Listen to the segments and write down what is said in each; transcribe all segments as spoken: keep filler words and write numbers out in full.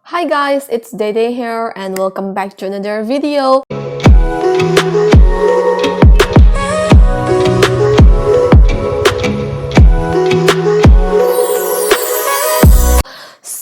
Hi guys, it's Dede here and welcome back to another video.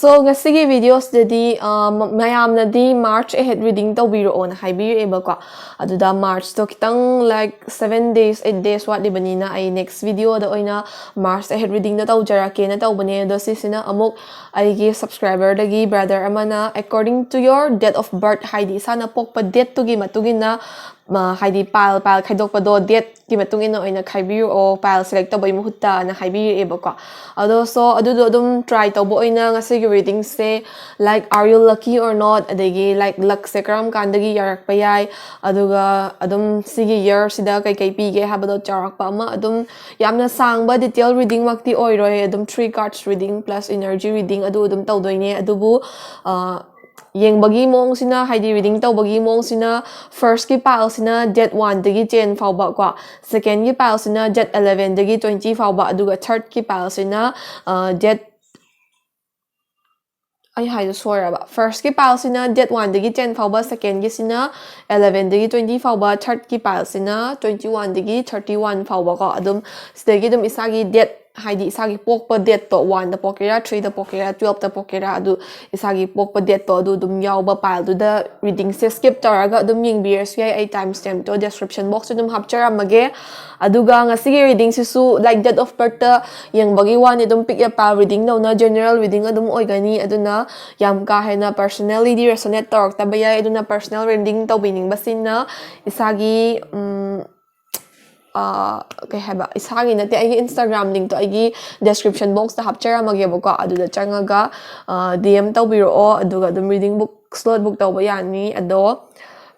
So, ꯉꯁꯤꯒꯤ videoꯁꯤꯗꯗꯤ, ꯑ, ꯃ-, ꯃꯌꯥꯝꯅꯗꯤ March ahead reading ꯇꯧꯕꯤꯔꯛꯑꯣꯅ ꯍꯥꯏꯕꯤꯔꯛꯑꯦꯕꯀꯣ꯫ ꯑꯗꯨꯗ Marchꯇꯣ ꯈꯤꯇꯪ, like, seven days, eight days ꯋꯥꯠꯂꯤꯕꯅꯤꯅ ꯑꯩ next videoꯗ ꯑꯣꯏꯅ March ahead readingꯗ ꯇꯧꯖꯔꯛꯀꯦꯅ ꯇꯧꯕꯅꯦ꯫ ꯑꯗꯣ ꯁꯤꯁꯤꯅ ꯑꯃꯨꯛ ꯑꯩꯒꯤ subscriberꯗꯒꯤ brother ꯑꯃꯅ, "According to your date of birth", ꯍꯥꯏꯗꯤ ꯏꯁꯥꯅ ꯄꯣꯛꯄ dateꯇꯨꯒꯤ ꯃꯇꯨꯡ ꯏꯟꯅ, ꯃ-, ꯍꯥꯏꯗꯤ pile, pile ꯈꯥꯏꯗꯣꯛꯄꯗꯣ dateꯀꯤ ꯃꯇꯨꯡ ꯏꯟꯅ ꯑꯣꯏꯅ ꯈꯥꯏꯕꯤꯔꯛꯑꯣ, pile select ꯇꯧꯕꯩ ꯃꯍꯨꯠꯇꯅ ꯍꯥꯏꯕꯤꯔꯛꯑꯦꯕꯀꯣ꯫ ꯑꯗꯣ, so, ꯑꯗꯨꯗꯣ ꯑꯗꯨꯝ try ꯇꯧꯕ ꯑꯣꯏꯅ ꯉꯁꯤꯒꯤ readingꯁꯦ, like, are you lucky or not? ꯑꯗꯒꯤ, like, luckꯁꯦ ꯀꯔꯝ ꯀꯥꯟꯗꯒꯤ ꯌꯥꯔꯛꯄ ꯌꯥꯏ? ꯑꯗꯨꯒ ꯑꯗꯨꯝ ꯁꯤꯒꯤ yearꯁꯤꯗ ꯀꯩꯀꯩ ꯄꯤꯒꯦ ꯍꯥꯏꯕꯗꯣ ꯆꯥꯎꯔꯥꯛꯄ ꯑꯃ, ꯑꯗꯨꯝ ꯌꯥꯝꯅ ꯁꯥꯡꯕ detail readingꯃꯛꯇꯤ ꯑꯣꯏꯔꯣꯏ, ꯑꯗꯨꯝ three cards reading plus energy reading ꯑꯗꯨ ꯑꯗꯨꯝ ꯇꯧꯗꯣꯏꯅꯦ꯫ ꯑꯗꯨꯕꯨ, ꯑ, ꯌꯦꯡꯕꯒꯤ ꯃꯑꯣꯡꯁꯤꯅ, ꯍꯥꯏꯗꯤ reading ꯇꯧꯕꯒꯤ ꯃꯑꯣꯡꯁꯤꯅ, firstꯀꯤ pileꯁꯤꯅ date oneꯗꯒꯤ ten ꯐꯥꯎꯕ ꯀꯣ, secondꯀꯤ pileꯁꯤꯅ date elevenꯗꯒꯤ twenty ꯐꯥꯎꯕ, ꯑꯗꯨꯒ thirdꯀꯤ pileꯁꯤꯅ, ꯑ, date, ꯑꯩ ꯍꯥꯏꯗꯣ ꯁꯣꯏꯔꯕ, firstꯀꯤ pileꯁꯤꯅ date oneꯗꯒꯤ ten ꯐꯥꯎꯕ, secondꯒꯤꯁꯤꯅ elevenꯗꯒꯤ twenty ꯐꯥꯎꯕ, thirdꯀꯤ pileꯁꯤꯅ twenty oneꯗꯒꯤ thirty one ꯐꯥꯎꯕ ꯀꯣ꯫ ꯑꯗꯨꯝ ꯁꯤꯗꯒꯤ ꯑꯗꯨꯝ ꯏꯁꯥꯒꯤ date, ꯍꯥꯏꯗꯤ ꯏꯁꯥꯒꯤ ꯄꯣꯛꯄ dateꯇꯣ, oneꯗ ꯄꯣꯛꯀꯦꯔꯥ, threeꯗ ꯄꯣꯛꯀꯦꯔꯥ, twelveꯇ ꯄꯣꯛꯀꯦꯔꯥ, ꯑꯗꯨ ꯏꯁꯥꯒꯤ ꯄꯣꯛꯄ dateꯇꯣ ꯑꯗꯨ ꯑꯗꯨꯝ ꯌꯥꯎꯕ pileꯗꯨꯗ readingꯁꯦ skip ꯇꯧꯔꯒ ꯑꯗꯨꯝ ꯌꯦꯡꯕꯤꯔꯁꯨ ꯌꯥꯏ꯫ ꯑꯩ timestampꯇꯣ description boxꯇ ꯑꯗꯨꯝ ꯍꯥꯞꯆꯔꯝꯃꯒꯦ꯫ ꯑꯗꯨꯒ ꯉꯁꯤꯒꯤ readingꯁꯤꯁꯨ, like, date of birthꯇ ꯌꯦꯡꯕꯒꯤ ꯋꯥꯅꯤ, ꯑꯗꯨꯝ pick a pile readingꯗꯧꯅ general reading ꯑꯗꯨꯝ ꯑꯣꯏꯒꯅꯤ꯫ ꯑꯗꯨꯅ ꯌꯥꯝ ꯀꯥ ꯍꯦꯟꯅ personallyꯗꯤ resonate ꯇꯧꯔꯛꯇꯕ ꯌꯥꯏ꯫ ꯑꯗꯨꯅ personal reading ꯇꯧꯕꯤꯅꯤꯡꯕꯁꯤꯡꯅ ꯏꯁꯥꯒꯤ, ꯎꯝ, ꯑ, ꯀꯩ ꯍꯥꯏꯕ, ꯏꯁꯥꯒꯤ ꯅꯠꯇꯦ, ꯑꯩꯒꯤ Instagram linkꯇꯣ ꯑꯩꯒꯤ description boxꯇ ꯍꯥꯞꯆꯔꯝꯃꯒꯦꯕꯀꯣ꯫ ꯑꯗꯨꯗ ꯆꯪꯉꯒ, ꯑ, DM ꯇꯧꯕꯤꯔꯛꯑꯣ, ꯑꯗꯨꯒ ꯑꯗꯨꯝ reading book, slot book ꯇꯧꯕ ꯌꯥꯅꯤ꯫ ꯑꯗꯣ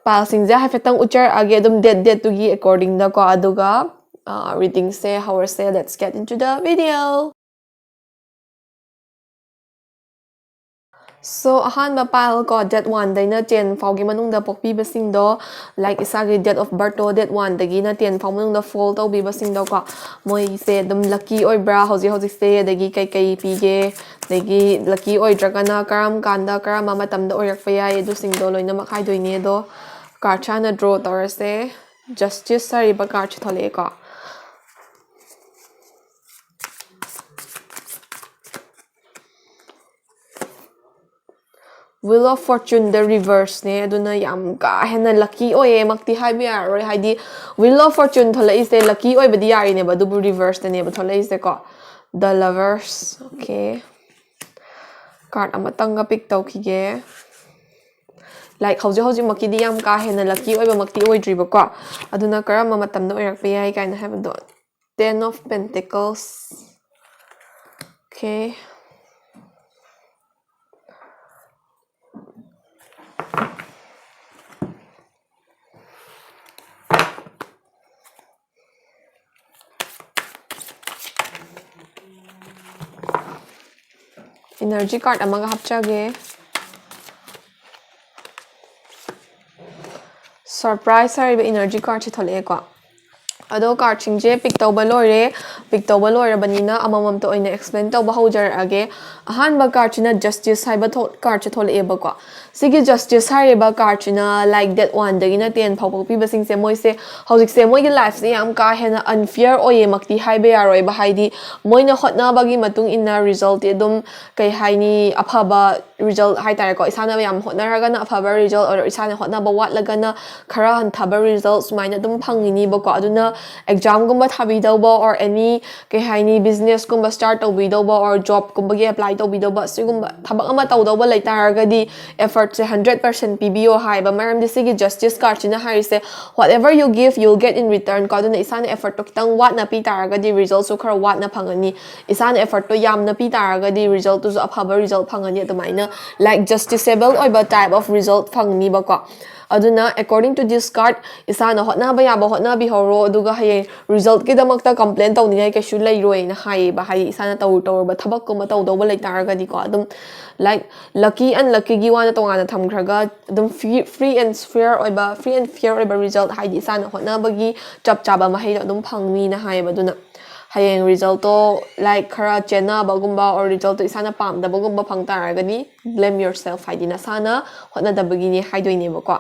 pileꯁꯤꯡꯁꯦ ꯍꯥꯏꯐꯦꯠꯇꯪ ꯎꯠꯆꯔꯛꯑꯒꯦ, ꯑꯗꯨꯝ date, dateꯇꯨꯒꯤ accordingꯗꯀꯣ꯫ ꯑꯗꯨꯒ, ꯑ, readingꯁꯦ ꯍꯧꯔꯁꯦ꯫ Let's get into the video. So ꯑꯍꯥꯟꯕ pile ꯀꯣ, date one ꯗꯩꯅ ten ꯐꯥꯎꯒꯤ ꯃꯅꯨꯡꯗ ꯄꯣꯛꯄꯤꯕꯁꯤꯡꯗꯣ, like ꯏꯁꯥꯒꯤ date of birth to date one ꯗꯒꯤꯅ ten ꯐꯥꯎ ꯃꯅꯨꯡꯗ fall ꯇꯧꯕꯤꯕꯁꯤꯡꯗꯣ ꯀꯣ, ꯃꯣꯏꯁꯦ ꯑꯗꯨꯝ lucky ꯑꯣꯏꯕ꯭ꯔꯥ ꯍꯧꯖꯤꯛ ꯍꯧꯖꯤꯛꯁꯦ, ꯑꯗꯒꯤ ꯀꯩꯀꯩ ꯄꯤꯒꯦ, ꯑꯗꯒꯤ lucky ꯑꯣꯏꯗ꯭ꯔꯒꯅ ꯀꯔꯝ ꯀꯥꯟꯗ ꯀꯔꯝꯕ ꯃꯇꯝꯗ ꯑꯣꯏꯔꯛꯄ ꯌꯥꯏ, ꯑꯗꯨꯁꯤꯡꯗꯣ ꯂꯣꯏꯅꯃꯛ ꯍꯥꯏꯗꯣꯏꯅꯦ꯫ ꯑꯗꯣ card ꯍꯥꯟꯅ draw ꯇꯧꯔꯁꯦ꯫ Justice ꯍꯥꯏꯔꯤꯕ card say ꯊꯣꯛꯂꯛꯑꯦꯀꯣ꯫ Wheel of Fortune the reverse ꯅꯦ, ꯑꯗꯨꯅ ꯌꯥꯝ ꯀꯥ ꯍꯦꯟꯅ lucky ꯑꯣꯏꯌꯦ ꯃꯛꯇꯤ ꯍꯥꯏꯕ ꯌꯥꯔꯔꯣꯏ꯫ ꯍꯥꯏꯗꯤ Wheel of Fortune ꯊꯣꯛꯂꯛꯏꯁꯦ lucky ꯑꯣꯏꯕꯗꯤ ꯌꯥꯔꯤꯅꯦꯕ, ꯑꯗꯨꯕꯨ reverse ꯇꯅꯦꯕ ꯊꯣꯛꯂꯛꯏꯁꯦꯀꯣ꯫ The Lovers꯫ Okay, card ꯑꯃꯇꯪꯒ pick ꯇꯧꯈꯤꯒꯦ꯫ Like ꯍꯧꯖꯤꯛ ꯍꯧꯖꯤꯛꯃꯛꯀꯤꯗꯤ ꯌꯥꯝ ꯀꯥ ꯍꯦꯟꯅ lucky ꯑꯣꯏꯕꯃꯛꯇꯤ ꯑꯣꯏꯗ꯭ꯔꯤꯕꯀꯣ, ꯑꯗꯨꯅ ꯀꯔꯝꯕ ꯃꯇꯝꯗ ꯑꯣꯏꯔꯛꯄ ꯌꯥꯏ ꯀꯥꯏꯅ ꯍꯥꯏꯕꯗꯣ꯫ Ten of Pentacles꯫ Okay꯫ Energy card ꯑꯃꯒ ꯍꯥꯞꯆꯒꯦ꯫ Surprise ꯍꯥꯏꯔꯤꯕ energy card ꯁꯦ ꯊꯣꯛꯂꯛꯑꯦꯀꯣ꯫ ꯑꯗꯣ card ꯁꯤꯡꯁꯦ pick ꯇꯧꯕ ꯂꯣꯏꯔꯦ꯫ Pick ꯇꯧꯕ ꯂꯣꯏꯔꯕꯅꯤꯅ ꯑꯃꯃꯝꯇ ꯑꯣꯏꯅ explain ꯇꯧꯕ ꯍꯧꯖꯔꯛꯑꯒꯦ꯫ ꯑꯍꯥꯟꯕ card ꯁꯤꯅ Justice ꯍꯥꯏꯕ ꯊꯣ-, card ꯁꯦ ꯊꯣꯛꯂꯛꯑꯦꯕꯀꯣ꯫ ꯁꯤꯒꯤ Justice ꯍꯥꯏꯔꯤꯕ card ꯁꯤꯅ, like, date one ꯗꯒꯤꯅ ten ꯐꯥꯎ ꯄꯣꯛꯄꯤꯕꯁꯤꯡꯁꯦ, ꯃꯣꯏꯁꯦ ꯍꯧꯖꯤꯛꯁꯦ ꯃꯣꯏꯒꯤ life ꯁꯦ ꯌꯥꯝ ꯀꯥ ꯍꯦꯟꯅ unfair ꯑꯣꯏꯌꯦꯃꯛꯇꯤ ꯍꯥꯏꯕ ꯌꯥꯔꯣꯏꯕ꯫ ꯍꯥꯏꯗꯤ ꯃꯣꯏꯅ ꯍꯣꯠꯅꯕꯒꯤ ꯃꯇꯨꯡ ꯏꯟꯅ result ꯇꯤ ꯑꯗꯨꯝ, ꯀꯩ ꯍꯥꯏꯅꯤ, ꯑꯐꯕ result ꯍꯥꯏꯇꯥꯔꯦꯀꯣ꯫ ꯏꯁꯥꯅ ꯌꯥꯝ ꯍꯣꯠꯅꯔꯒꯅ ꯑꯐꯕ result, or ꯏꯁꯥꯅ ꯍꯣꯠꯅꯕ ꯋꯥꯠꯂꯒꯅ ꯈꯔ ꯍꯟꯊꯕ result ꯁꯨꯃꯥꯏꯅ ꯑꯗꯨꯝ ꯐꯪꯉꯤꯅꯤꯕꯀꯣ꯫ ꯑꯗꯨꯅ exam ꯒꯨꯝꯕ ꯊꯥꯕꯤꯗꯧꯕ, or any, ꯀꯩ ꯍꯥꯏꯅꯤ, business ꯀꯨꯝꯕ start ꯇꯧꯕꯤꯗꯧꯕ, or job ꯀꯨꯝꯕꯒꯤ apply ꯇꯧꯕꯤꯗꯧꯕ, ꯁꯤꯒꯨꯝꯕ ꯊꯕꯛ ꯑꯃ ꯇꯧꯗꯧꯕ ꯂꯩ ꯇꯥꯔꯒꯗꯤ effort ꯁꯦ hundred percent ꯄꯤꯕꯤꯌꯣ ꯍꯥꯏꯕ꯫ ꯃꯔꯝꯗꯤ ꯁꯤꯒꯤ Justice card ꯁꯤꯅ ꯍꯥꯏꯔꯤꯁꯦ, whatever you give, you'll get in return ꯀꯣ꯫ ꯑꯗꯨꯅ ꯏꯁꯥꯅ effort ꯇꯣ ꯈꯤꯇꯪ ꯋꯥꯠꯅ ꯄꯤ ꯇꯥꯔꯒꯗꯤ result ꯁꯨ ꯈꯔ ꯋꯥꯠꯅ ꯐꯪꯉꯅꯤ꯫ ꯏꯁꯥꯅ effort ꯇꯣ ꯌꯥꯝꯅ ꯄꯤ ꯇꯥꯔꯒꯗꯤ result ꯇꯨꯁꯨ ꯑꯐꯕ result ꯐꯪꯉꯅꯤ꯫ ꯑꯗꯨꯃꯥꯏꯅ, like, justiciable ꯑꯣꯏꯕ type of result ꯐꯪꯅꯤꯕꯀꯣ꯫ ꯑꯗꯨꯅ according to this card, ꯏꯁꯥꯅ ꯍꯣꯠꯅꯕ ꯌꯥꯕ ꯍꯣꯠꯅꯕꯤꯍꯧꯔꯣ, ꯑꯗꯨꯒ ꯍꯌꯦꯡ result ꯀꯤꯗꯃꯛꯇ complain ꯇꯧꯅꯤꯡꯉꯥꯏ ꯀꯩꯁꯨ ꯂꯩꯔꯣꯏꯅ ꯍꯥꯏꯌꯦꯕ꯫ ꯍꯥꯏꯗꯤ ꯏꯁꯥꯅ ꯇꯧꯔꯨ ꯇꯧꯔꯨꯕ ꯊꯕꯛꯀꯨꯝꯕ ꯇꯧꯗꯧꯕ ꯂꯩ ꯇꯥꯔꯒꯗꯤꯀꯣ, ꯑꯗꯨꯝ like lucky unlucky ꯒꯤ ꯋꯥꯅ ꯇꯣꯉꯥꯟꯅ ꯊꯝꯈ꯭ꯔꯒ ꯑꯗꯨꯝ free and fair ꯑꯣꯏꯕ, free and fair ꯑꯣꯏꯕ result, ꯍꯥꯏꯗꯤ ꯏꯁꯥꯅ ꯍꯣꯠꯅꯕꯒꯤ ꯆꯞ ꯆꯥꯕ ꯃꯍꯩꯗꯣ ꯑꯗꯨꯝ ꯐꯪꯅꯤꯅ ꯍꯥꯏꯌꯦꯕ꯫ ꯑꯗꯨꯅ ꯍꯌꯦꯡ result ꯇꯣ like ꯈꯔ ꯆꯦꯟꯅꯕꯒꯨꯝꯕ or result ꯇꯣ ꯏꯁꯥꯅ ꯄꯥꯝꯗꯕꯒꯨꯝꯕ ꯐꯪ ꯇꯥꯔꯒꯗꯤ blame yourself, ꯍꯥꯏꯗꯤ ꯅꯁꯥꯅ ꯍꯣꯠꯅꯗꯕꯒꯤꯅꯦ ꯍꯥꯏꯗꯣꯏꯅꯦꯕꯀꯣ꯫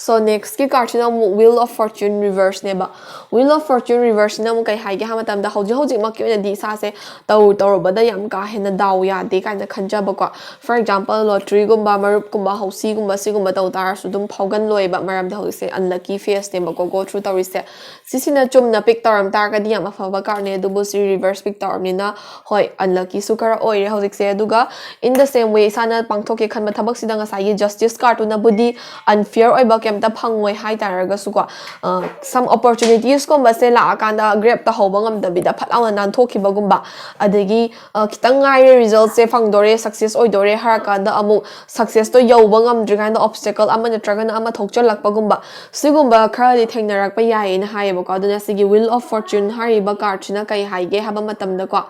So next ꯀꯤ card ꯁꯤꯅ ꯑꯃꯨꯛ Wheel of Fortune reverse ꯅꯦꯕ꯫ Wheel of Fortune reverse ꯁꯤꯅ ꯑꯃꯨꯛ ꯀꯩ ꯍꯥꯏꯒꯦ ꯍꯥꯏꯕ ꯃꯇꯝꯗ, ꯍꯧꯖꯤꯛ ꯍꯧꯖꯤꯛꯃꯛꯀꯤ ꯑꯣꯏꯅꯗꯤ ꯏꯁꯥꯁꯦ ꯇꯧꯔꯨ ꯇꯧꯔꯨꯕꯗ ꯌꯥꯝ ꯀꯥ ꯍꯦꯟꯅ ꯗꯥꯎ ꯌꯥꯗꯦ ꯀꯥꯏꯅ ꯈꯟꯖꯕꯀꯣ꯫ For example, lottery ꯒꯨꯝꯕ, ꯃꯔꯨꯞꯀꯨꯝꯕ, ꯍꯧꯁꯤꯒꯨꯝꯕ, ꯁꯤꯒꯨꯝꯕ ꯇꯧ ꯇꯥꯔꯁꯨ ꯑꯗꯨꯝ ꯐꯥꯎꯒꯟꯂꯣꯏꯕ, ꯃꯔꯝꯗꯤ ꯍꯧꯖꯤꯛꯁꯦ unlucky phase ꯅꯦꯕꯀꯣ go through ꯇꯧꯔꯤꯁꯦ꯫ ꯁꯤꯁꯤꯅ ꯆꯨꯝꯅ pick ꯇꯧꯔꯝ ꯇꯥꯔꯒꯗꯤ ꯌꯥꯝ ꯑꯐꯕ card ꯅꯦ, ꯑꯗꯨꯕꯨ ꯁꯤ reverse pick ꯇꯧꯔꯕꯅꯤꯅ ꯍꯣꯏ unlucky ꯁꯨ ꯈꯔ ꯑꯣꯏꯔꯦ ꯍꯧꯖꯤꯛꯁꯦ꯫ ꯑꯗꯨꯒ in the same way ꯏꯁꯥꯅ ꯄꯥꯡꯊꯣꯛꯀꯦ ꯈꯟꯕ ꯊꯕꯛꯁꯤꯗ ꯉꯁꯥꯏꯒꯤ justice card ꯇꯨꯅꯕꯨꯗꯤ unfair ꯑꯣꯏꯕ ꯀꯩꯝꯇ ꯐꯪꯉꯣꯏ ꯍꯥꯏ ꯇꯥꯔꯒꯁꯨꯀꯣ, ꯑ, some opportunities ꯀꯨꯝꯕꯁꯦ ꯂꯥꯛꯑꯀꯥꯟꯗ grab ꯇꯧꯍꯧꯕ ꯉꯝꯗꯕꯤꯗ ꯐꯠ ꯂꯥꯎꯅ ꯅꯥꯟꯊꯣꯛꯈꯤꯕꯒꯨꯝꯕ, ꯑꯗꯒꯤ, ꯑ, ꯈꯤꯇꯪ ꯉꯥꯏꯔꯦ result ꯁꯦ ꯐꯪꯗꯣꯔꯦ, success ꯑꯣꯏꯗꯣꯔꯦ ꯍꯥꯏꯔ ꯀꯥꯟꯗ ꯑꯃꯨꯛ success ꯇꯣ ꯌꯧꯕ ꯉꯝꯗ꯭ꯔꯤ ꯀꯥꯟꯗ obstacle ꯑꯃ ꯅꯠꯇ꯭ꯔꯒꯅ ꯑꯃ ꯊꯣꯛꯆꯜꯂꯛꯄꯒꯨꯝꯕ, ꯁꯤꯒꯨꯝꯕ ꯈꯔꯗꯤ ꯊꯦꯡꯅꯔꯛꯄ ꯌꯥꯏꯌꯦꯅ ꯍꯥꯏꯌꯦꯕꯀꯣ꯫ ꯑꯗꯨꯅ ꯁꯤꯒꯤ Wheel of Fortune ꯍꯥꯏꯔꯤꯕ card ꯁꯤꯅ ꯀꯩ ꯍꯥꯏꯒꯦ ꯍꯥꯏꯕ ꯃꯇꯝꯗꯀꯣ,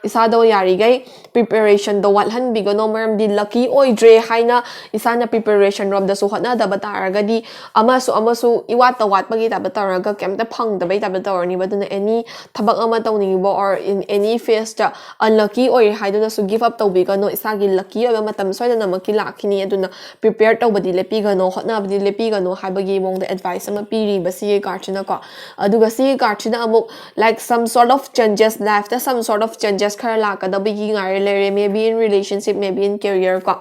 ꯏꯁꯥꯗꯣ ꯌꯥꯔꯤꯈꯩ preparation ꯗꯣ ꯋꯥꯠꯍꯟꯕꯤꯒꯅꯣ, ꯃꯔꯝꯗꯤ lucky ꯑꯣꯏꯗ꯭ꯔꯦ ꯍꯥꯏꯅ ꯏꯁꯥꯅ preparation ꯔꯣꯝꯗꯁꯨ ꯍꯣꯠꯅꯗꯕ ꯇꯥꯔꯒꯗꯤ ꯑꯃꯁꯨ ꯑꯃꯁꯨ ꯏꯋꯥꯠꯇ ꯋꯥꯠꯄꯒꯤ type ꯇ ꯇꯧꯔꯒ ꯀꯩꯝꯇ ꯐꯪꯗꯕꯩ type ꯇ ꯇꯧꯔꯅꯤꯕ꯫ ꯑꯗꯨꯅ any ꯊꯕꯛ ꯑꯃ ꯇꯧꯅꯤꯡꯕ or in any phase ꯇ unlucky ꯑꯣꯏꯔꯦ ꯍꯥꯏꯗꯨꯅꯁꯨ give up ꯇꯧꯕꯤꯒꯅꯣ, ꯏꯁꯥꯒꯤ lucky ꯑꯣꯏꯕ ꯃꯇꯝ ꯁꯣꯏꯗꯅꯃꯛꯀꯤ ꯂꯥꯛꯈꯤꯅꯤ꯫ ꯑꯗꯨꯅ prepare ꯇꯧꯕꯗꯤ ꯂꯦꯞꯄꯤꯒꯅꯣ, ꯍꯣꯠꯅꯕꯗꯤ ꯂꯦꯞꯄꯤꯒꯅꯣ ꯍꯥꯏꯕꯒꯤ ꯃꯑꯣꯡꯗ advice ꯑꯃ ꯄꯤꯔꯤꯕ ꯁꯤꯒꯤ card ꯁꯤꯅꯀꯣ꯫ ꯑꯗꯨꯒ ꯁꯤꯒꯤ card ꯁꯤꯅ ꯑꯃꯨꯛ like some sort of changes, life ꯇ some sort of changes ꯈꯔ ꯂꯥꯛꯀꯗꯕꯒꯤ ꯉꯥꯏꯔ ꯂꯩꯔꯦ, maybe in relationship, maybe in career ꯀꯣ꯫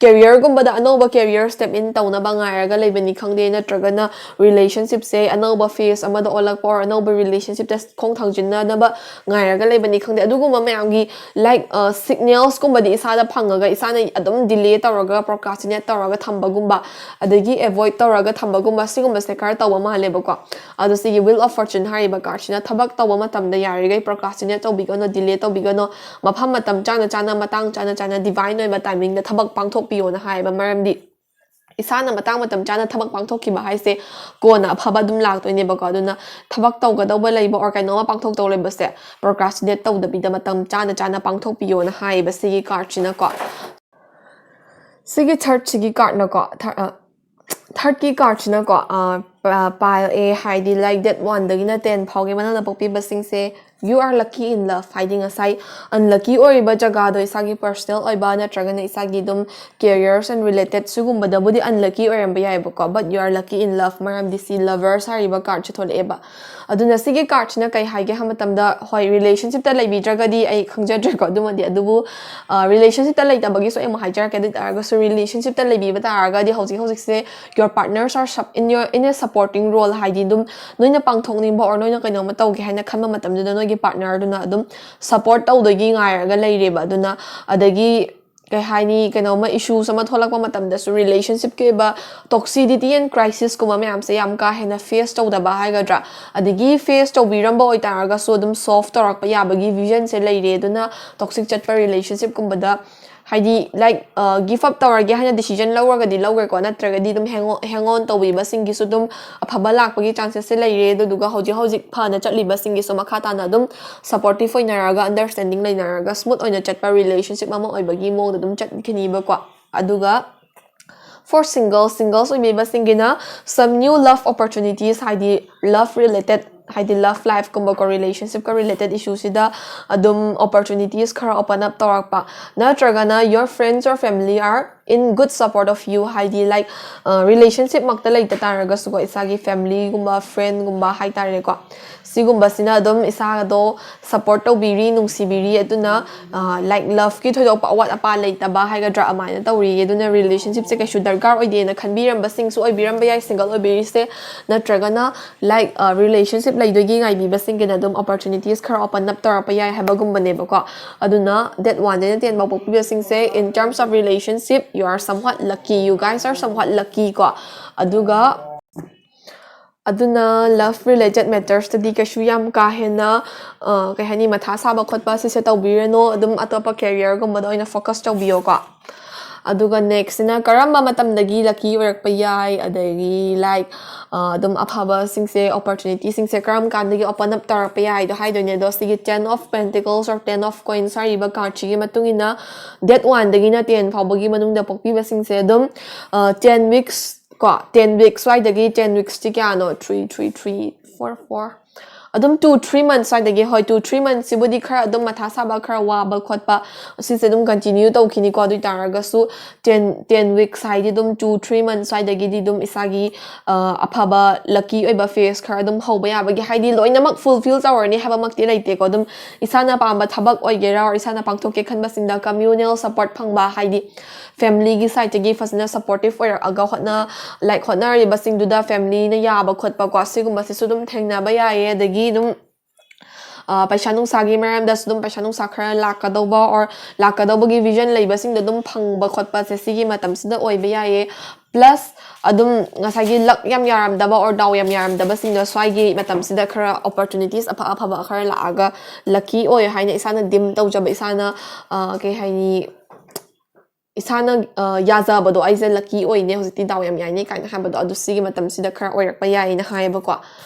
Career ꯒꯨꯝꯕꯗ ꯑꯅꯧꯕ career step in ꯇꯧꯅꯕ ꯉꯥꯏꯔꯒ ꯂꯩꯕꯅꯤ ꯈꯪꯗꯦ, ꯅꯠꯇ꯭ꯔꯒꯅ relationship ꯁꯦ ꯑꯅꯧꯕ phase ꯑꯃꯗ ꯑꯣꯜꯂꯛꯄ or ꯑꯅꯧꯕ relationship ꯇ ꯈꯣꯡ ꯊꯥꯡꯖꯤꯟꯅꯅꯕ ꯉꯥꯏꯔꯒ ꯂꯩꯕꯅꯤ ꯈꯪꯗꯦ, ꯑꯗꯨꯒꯨꯝꯕ ꯃꯌꯥꯝꯒꯤ like, ꯑ, signals ꯀꯨꯝꯕꯗꯤ ꯏꯁꯥꯗ ꯐꯪꯉꯒ ꯏꯁꯥꯅ ꯑꯗꯨꯝ delay ꯇꯧꯔꯒ procrastinate ꯇꯧꯔꯒ ꯊꯝꯕꯒꯨꯝꯕ, ꯑꯗꯒꯤ avoid ꯇꯧꯔꯒ ꯊꯝꯕꯒꯨꯝꯕ, ꯁꯤꯒꯨꯝꯕꯁꯦ ꯈꯔ ꯇꯧꯕ ꯃꯥꯜꯂꯦꯕꯀꯣ꯫ ꯑꯗꯣ ꯁꯤꯒꯤ Wheel of Fortune ꯍꯥꯏꯔꯤꯕ card ꯁꯤꯅ ꯊꯕꯛ ꯇꯧꯕ ꯃꯇꯝꯗ ꯌꯥꯔꯤꯈꯩ procrastinate ꯇꯧꯕꯤꯒꯅꯣ, delay ꯇꯧꯕꯤꯒꯅꯣ, ꯃꯐꯝ ꯃꯇꯝ ꯆꯥꯅ ꯆꯥꯅ, ꯃꯇꯥꯡ ꯆꯥꯅ ꯆꯥꯅ, divine ꯑꯣꯏꯕ timing ꯗ ꯊꯕꯛ ꯄꯥꯡꯊꯣꯛꯄꯤꯌꯣꯅ ꯍꯥꯏꯌꯦꯕ꯫ ꯃꯔꯝꯗꯤ ꯏꯁꯥꯅ ꯃꯇꯥꯡ ꯃꯇꯝ ꯆꯥꯅ ꯊꯕꯛ ꯄꯥꯡꯊꯣꯛꯈꯤꯕ ꯍꯥꯏꯁꯦ ꯀꯣꯟꯅ ꯑꯐꯕ ꯑꯗꯨꯝ ꯂꯥꯛꯇꯣꯏꯅꯦꯕꯀꯣ꯫ ꯑꯗꯨꯅ ꯊꯕꯛ ꯇꯧꯒꯗꯧꯕ ꯂꯩꯕ or ꯀꯩꯅꯣꯝꯃ ꯄꯥꯡꯊꯣꯛꯇꯧ ꯂꯩꯕꯁꯦ procrastinate ꯇꯧꯗꯕꯤꯗ ꯃꯇꯝ ꯆꯥꯅ ꯆꯥꯅ ꯄꯥꯡꯊꯣꯛꯄꯤꯌꯣꯅ ꯍꯥꯏꯌꯦꯕ ꯁꯤꯒꯤ cardꯁꯤꯅꯀꯣ꯫ ꯁꯤꯒꯤ thirdꯁꯤꯒꯤ cardꯅꯀꯣ, third, ꯑ, thirdꯀꯤ cardꯁꯤꯅꯀꯣ, pile A ꯍꯥꯏꯗꯤ like date oneꯗꯒꯤꯅ ten ꯐꯥꯎꯒꯤ ꯃꯅꯨꯡꯗ ꯄꯣꯛꯄꯤꯕꯁꯤꯡꯁꯦ you are lucky in love ꯍꯥꯏꯗꯤ ꯉꯁꯥꯏ unlucky ꯑꯣꯏꯔꯤꯕ ꯖꯒꯥꯗꯣ ꯏꯁꯥꯒꯤ personal ꯑꯣꯏꯕ ꯅꯠꯇ꯭ꯔꯒꯅ ꯏꯁꯥꯒꯤ ꯑꯗꯨꯝ careers and related ꯁꯤꯒꯨꯝꯕꯗꯕꯨꯗꯤ unlucky ꯑꯣꯏꯔꯝꯕ ꯌꯥꯏꯑꯕꯀꯣ, but you are lucky in love, ꯃꯔꯝꯗꯤ ꯁꯤ lovers ꯍꯥꯏꯔꯤꯕ cardꯁꯦ ꯊꯣꯛꯂꯛꯑꯦꯕ꯫ ꯑꯗꯨꯅ ꯁꯤꯒꯤ cardꯁꯤꯅ ꯀꯩ ꯍꯥꯏꯒꯦ ꯍꯥꯏꯕ ꯃꯇꯝꯗ, ꯍꯣꯏ, relationshipꯇ ꯂꯩꯕꯤꯗ꯭ꯔꯒꯗꯤ ꯑꯩ ꯈꯪꯖꯗ꯭ꯔꯦꯀꯣ ꯑꯗꯨꯃꯗꯤ, ꯑꯗꯨꯕꯨ relationshipꯇ ꯂꯩꯇꯕꯒꯤꯁꯨ ꯑꯩ ꯑꯃꯨꯛ ꯍꯥꯏꯖꯔꯛꯀꯦ꯫ ꯑꯗꯨ ꯑꯣꯏ ꯇꯥꯔꯒꯁꯨ relationshipꯇ ꯂꯩꯕꯤꯕ ꯇꯥꯔꯒꯗꯤ ꯍꯧꯖꯤꯛ ꯍꯧꯖꯤꯛꯁꯦ your partners are sup- in your, in a supporting role ꯍꯥꯏꯗꯤ ꯑꯗꯨꯝ ꯅꯣꯏꯅ ꯄꯥꯡꯊꯣꯛꯅꯤꯡꯕ or ꯅꯣꯏꯅ ꯀꯩꯅꯣꯝꯃ ꯇꯧꯒꯦ ꯍꯥꯏꯅ ꯈꯟꯕ ꯃꯇꯝꯗꯨꯗ ꯅꯣꯏꯒꯤ partnerꯗꯨꯅ ꯑꯗꯨꯝ support ꯇꯧꯗꯣꯏꯒꯤ ꯉꯥꯏꯔꯒ ꯂꯩꯔꯦꯕ꯫ ꯑꯗꯨꯅ ꯑꯗꯒꯤ ꯀꯩ ꯍꯥꯏꯅꯤ, ꯀꯩꯅꯣꯝꯃ issues ꯑꯃ ꯊꯣꯛꯂꯛꯄ ꯃꯇꯝꯗꯁꯨ relationshipꯀꯤ ꯑꯣꯏꯕ toxicity and crisisꯀꯨꯝꯕ ꯃꯌꯥꯝꯁꯦ ꯌꯥꯝ ꯀꯥ ꯍꯦꯟꯅ face ꯇꯧꯗꯕ ꯍꯥꯏꯒꯗ꯭ꯔꯥ, ꯑꯗꯒꯤ face ꯇꯧꯕꯤꯔꯝꯕ ꯑꯣꯏꯇꯥꯔꯒꯁꯨ ꯑꯗꯨꯝ solve ꯇꯧꯔꯛꯄ ꯌꯥꯕꯒꯤ visionꯁꯦ ꯂꯩꯔꯦ꯫ ꯑꯗꯨꯅ toxic ꯆꯠꯄ relationshipꯀꯨꯝꯕꯗ ꯍꯥꯏꯗꯤ like give up ꯇꯧꯔꯒꯦ ꯍꯥꯏꯅ decision ꯂꯧꯔꯒꯗꯤ ꯂꯧꯈ꯭ꯔꯦꯀꯣ, ꯅꯠꯇ꯭ꯔꯒꯗꯤ ꯑꯗꯨꯝ hang on, hang on ꯇꯧꯕꯤꯕꯁꯤꯡꯒꯤꯁꯨ ꯑꯗꯨꯝ ꯑꯐꯕ ꯂꯥꯛꯄꯒꯤ chances ꯂꯩꯔꯦ꯫ ꯑꯗꯨꯗꯨꯒ ꯍꯧꯖꯤꯛ ꯍꯧꯖꯤꯛ ꯐꯅ ꯆꯠꯂꯤꯕꯁꯤꯡꯒꯤꯁꯨ ꯃꯈꯥ ꯇꯥꯅ ꯑꯗꯨꯝ supportive ꯑꯣꯏꯅꯔꯒ understanding ꯂꯩꯅꯔꯒ smooth ꯑꯣꯏꯅ ꯆꯠꯄ relationship ꯑꯃ ꯑꯣꯏꯕꯒꯤ ꯃꯑꯣꯡꯗ ꯑꯗꯨꯝ ꯆꯠꯈꯤꯅꯤꯕꯀꯣ꯫ ꯑꯗꯨꯒ for single, singles ꯑꯣꯏꯕꯤꯕꯁꯤꯡꯒꯤꯅ some new love opportunities ꯍꯥꯏꯗꯤ love related ꯍꯥꯏꯗꯤ love lifeꯀꯨꯝꯕꯀꯣ, relationshipꯀ related issueꯁꯤꯗ ꯑꯗꯨꯝ opportunities ꯈꯔ open up ꯇꯧꯔꯛꯄ, ꯅꯠꯇ꯭ꯔꯒꯅ your friends or family are in good support of you ꯍꯥꯏꯗꯤ like relationshipꯃꯛꯇ ꯂꯩꯇ ꯇꯥꯔꯒꯁꯨꯀꯣ, ꯏꯁꯥꯒꯤ familyꯒꯨꯝꯕ friendꯒꯨꯝꯕ ꯍꯥꯏꯇꯥꯔꯦꯀꯣ, ꯁꯤꯒꯨꯝꯕꯁꯤꯅ ꯑꯗꯨꯝ ꯏꯁꯥꯗꯣ support ꯇꯧꯕꯤꯔꯤ, ꯅꯨꯡꯁꯤꯕꯤꯔꯤ꯫ ꯑꯗꯨꯅ like loveꯀꯤ ꯊꯣꯏꯗꯣꯛꯄ ꯑꯋꯥꯠ ꯑꯄꯥ ꯂꯩꯇꯕ ꯍꯥꯏꯒꯗ꯭ꯔꯥ, ꯑꯗꯨꯃꯥꯏꯅ ꯇꯧꯔꯤ꯫ ꯑꯗꯨꯅ relationshipꯁꯦ ꯀꯩꯁꯨ ꯗꯔꯀꯥꯔ ꯑꯣꯏꯗꯦꯅ ꯈꯟꯕꯤꯔꯝꯕꯁꯤꯡꯁꯨ ꯑꯣꯏꯕꯤꯔꯝꯕ ꯌꯥꯏ single ꯑꯣꯏꯕꯤꯔꯤꯁꯦ, ꯅꯠꯇ꯭ꯔꯒꯅ like relationship ꯂꯩꯗꯣꯏꯒꯤ ꯉꯥꯏꯕꯤꯕꯁꯤꯡꯒꯤꯅ ꯑꯗꯨꯝ opportunities ꯈꯔ open up ꯇꯧꯔꯛꯄ ꯌꯥꯏ ꯍꯥꯏꯕꯒꯨꯝꯕꯅꯦꯕꯀꯣ꯫ ꯑꯗꯨꯅ date oneꯗꯩꯅ ten ꯐꯥꯎ ꯄꯣꯛꯄꯤꯕꯁꯤꯡꯁꯦ in terms of relationship you are somewhat lucky, you guys are somewhat lucky ꯀꯣ꯫ ꯑꯗꯨꯒ ꯑꯗꯨꯅ love related mattersꯇꯗꯤ ꯀꯩꯁꯨ ꯌꯥꯝ ꯀꯥ ꯍꯦꯟꯅ ꯀꯩ ꯍꯥꯏꯅꯤ, ꯃꯊꯥ ꯁꯥꯕ ꯈꯣꯠꯄ ꯁꯤꯁꯦ ꯇꯧꯕꯤꯔꯅꯣ꯫ ꯑꯗꯨꯝ ꯑꯇꯣꯞꯄ careerꯒꯨꯝꯕꯗ ꯑꯣꯏꯅ focus ꯇꯧꯕꯤꯌꯣꯀꯣ꯫ ꯑꯗꯨꯒ next ꯁꯤꯅ ꯀꯔꯝꯕ ꯃꯇꯝꯗꯒꯤ lucky ꯑꯣꯏꯔꯛꯄ ꯌꯥꯏ, ꯑꯗꯒꯤ like ꯑꯗꯨꯝ ꯑꯐꯕꯁꯤꯡꯁꯦ, opportunity ꯁꯤꯡꯁꯦ ꯀꯔꯝ ꯀꯥꯟꯗꯒꯤ open up ꯇꯧꯔꯛꯄ ꯌꯥꯏꯗꯣ ꯍꯥꯏꯗꯣꯏꯅꯦ꯫ ꯑꯗꯣ ꯁꯤꯒꯤ Ten of Pentacles or Ten of Coins ꯍꯥꯏꯔꯤꯕ card ꯁꯤꯒꯤ ꯃꯇꯨꯡ ꯏꯟꯅ date one ꯗꯒꯤꯅ ten ꯐꯥꯎꯕꯒꯤ ꯃꯅꯨꯡꯗ ꯄꯣꯛꯄꯤꯕꯁꯤꯡꯁꯦ ꯑꯗꯨꯝ ten weeks ꯀꯣ, ten weeks ꯁ꯭ꯋꯥꯏꯗꯒꯤ, ten weeks ꯇꯤ ꯀꯌꯥꯅꯣ, three three three four four, ꯑꯗꯨꯝ two three months ꯁ꯭ꯋꯥꯏꯗꯒꯤ, ꯍꯣꯏ, two three months ꯁꯤꯕꯨꯗꯤ ꯈꯔ ꯑꯗꯨꯝ ꯃꯊꯥ ꯁꯥꯕ, ꯈꯔ ꯋꯥꯕ ꯈꯣꯠꯄ ꯁꯤꯁꯦ ꯑꯗꯨꯝ continue ꯇꯧꯈꯤꯅꯤꯀꯣ꯫ ꯑꯗꯨ ꯑꯣꯏꯇꯥꯔꯒꯁꯨ ten ten weeks ꯍꯥꯏꯗꯤ ꯑꯗꯨꯝ two three months ꯁ꯭ꯋꯥꯏꯗꯒꯤꯗꯤ ꯑꯗꯨꯝ ꯏꯁꯥꯒꯤ ꯑꯐꯕ lucky ꯑꯣꯏꯕ phase ꯈꯔ ꯑꯗꯨꯝ ꯍꯧꯕ ꯌꯥꯕꯒꯤ, ꯍꯥꯏꯗꯤ ꯂꯣꯏꯅꯃꯛ fulfill ꯇꯧꯔꯅꯤ ꯍꯥꯏꯕꯃꯛꯇꯤ ꯂꯩꯇꯦꯀꯣ꯫ ꯑꯗꯨꯝ ꯏꯁꯥꯅ ꯄꯥꯝꯕ ꯊꯕꯛ ꯑꯣꯏꯒꯦꯔꯥ, or ꯏꯁꯥꯅ ꯄꯥꯡꯊꯣꯛꯀꯦ ꯈꯟꯕꯁꯤꯡꯗ communal support ꯐꯪꯕ, ꯍꯥꯏꯗꯤ family ꯒꯤ side ꯇꯒꯤ ꯐꯖꯅ supportive ꯑꯣꯏꯔꯛꯑꯒ ꯍꯣꯠꯅ like ꯍꯣꯠꯅꯔꯤꯕꯁꯤꯡꯗꯨꯗ family ꯅ ꯌꯥꯕ ꯈꯣꯠꯄ ꯀꯣ, ꯁꯤꯒꯨꯝꯕꯁꯤꯁꯨ ꯑꯗꯨꯝ ꯊꯦꯡꯅꯕ ꯌꯥꯏꯌꯦ꯫ ꯑꯗꯒꯤ ꯑꯗꯨꯝ ꯄꯩꯁꯥ ꯅꯨꯡꯁꯥꯒꯤ ꯃꯔꯝꯗꯁꯨ ꯑꯗꯨꯝ ꯄꯩꯁꯥ ꯅꯨꯡꯁꯥ ꯈꯔ ꯂꯥꯛꯀꯗꯧꯕ, or ꯂꯥꯛꯀꯗꯧꯕꯒꯤ vision ꯂꯩꯕꯁꯤꯡꯗꯣ ꯑꯗꯨꯝ ꯐꯪꯕ ꯈꯣꯠꯄꯁꯦ ꯁꯤꯒꯤ ꯃꯇꯝꯁꯤꯗ ꯑꯣꯏꯕ ꯌꯥꯏꯌꯦ꯫ Plus ꯑꯗꯨꯝ ꯉꯁꯥꯏꯒꯤ luck ꯌꯥꯝ ꯌꯥꯔꯝꯗꯕ or ꯗꯥꯎ ꯌꯥꯝ ꯌꯥꯔꯝꯗꯕꯁꯤꯡꯗꯣ ꯁ꯭ꯋꯥꯏꯒꯤ ꯃꯇꯝꯁꯤꯗ ꯈꯔ opportunities ꯑꯐ ꯑꯐꯕ ꯈꯔ ꯂꯥꯛꯑꯒ lucky ꯑꯣꯏ ꯍꯥꯏꯅ ꯏꯁꯥꯅ deem ꯇꯧꯖꯕ, ꯏꯁꯥꯅ ꯀꯩ ꯍꯥꯏꯅꯤ, ꯏꯁꯥꯅ ꯌꯥꯖꯕꯗꯣ, "ꯑꯩꯁꯦ lucky ꯑꯣꯏꯅꯦ, ꯍꯧꯖꯤꯛꯇꯤ ꯗꯥꯎ ꯌꯥꯝ ꯌꯥꯏꯅꯦ" ꯀꯥꯏꯅ ꯍꯥꯏꯕꯗꯣ, ꯑꯗꯨ ꯁꯤꯒꯤ ꯃꯇꯝꯁꯤꯗ ꯈꯔ ꯑꯣꯏꯔꯛꯄ ꯌꯥꯏꯅ ꯍꯥꯏꯌꯦꯕꯀꯣ꯫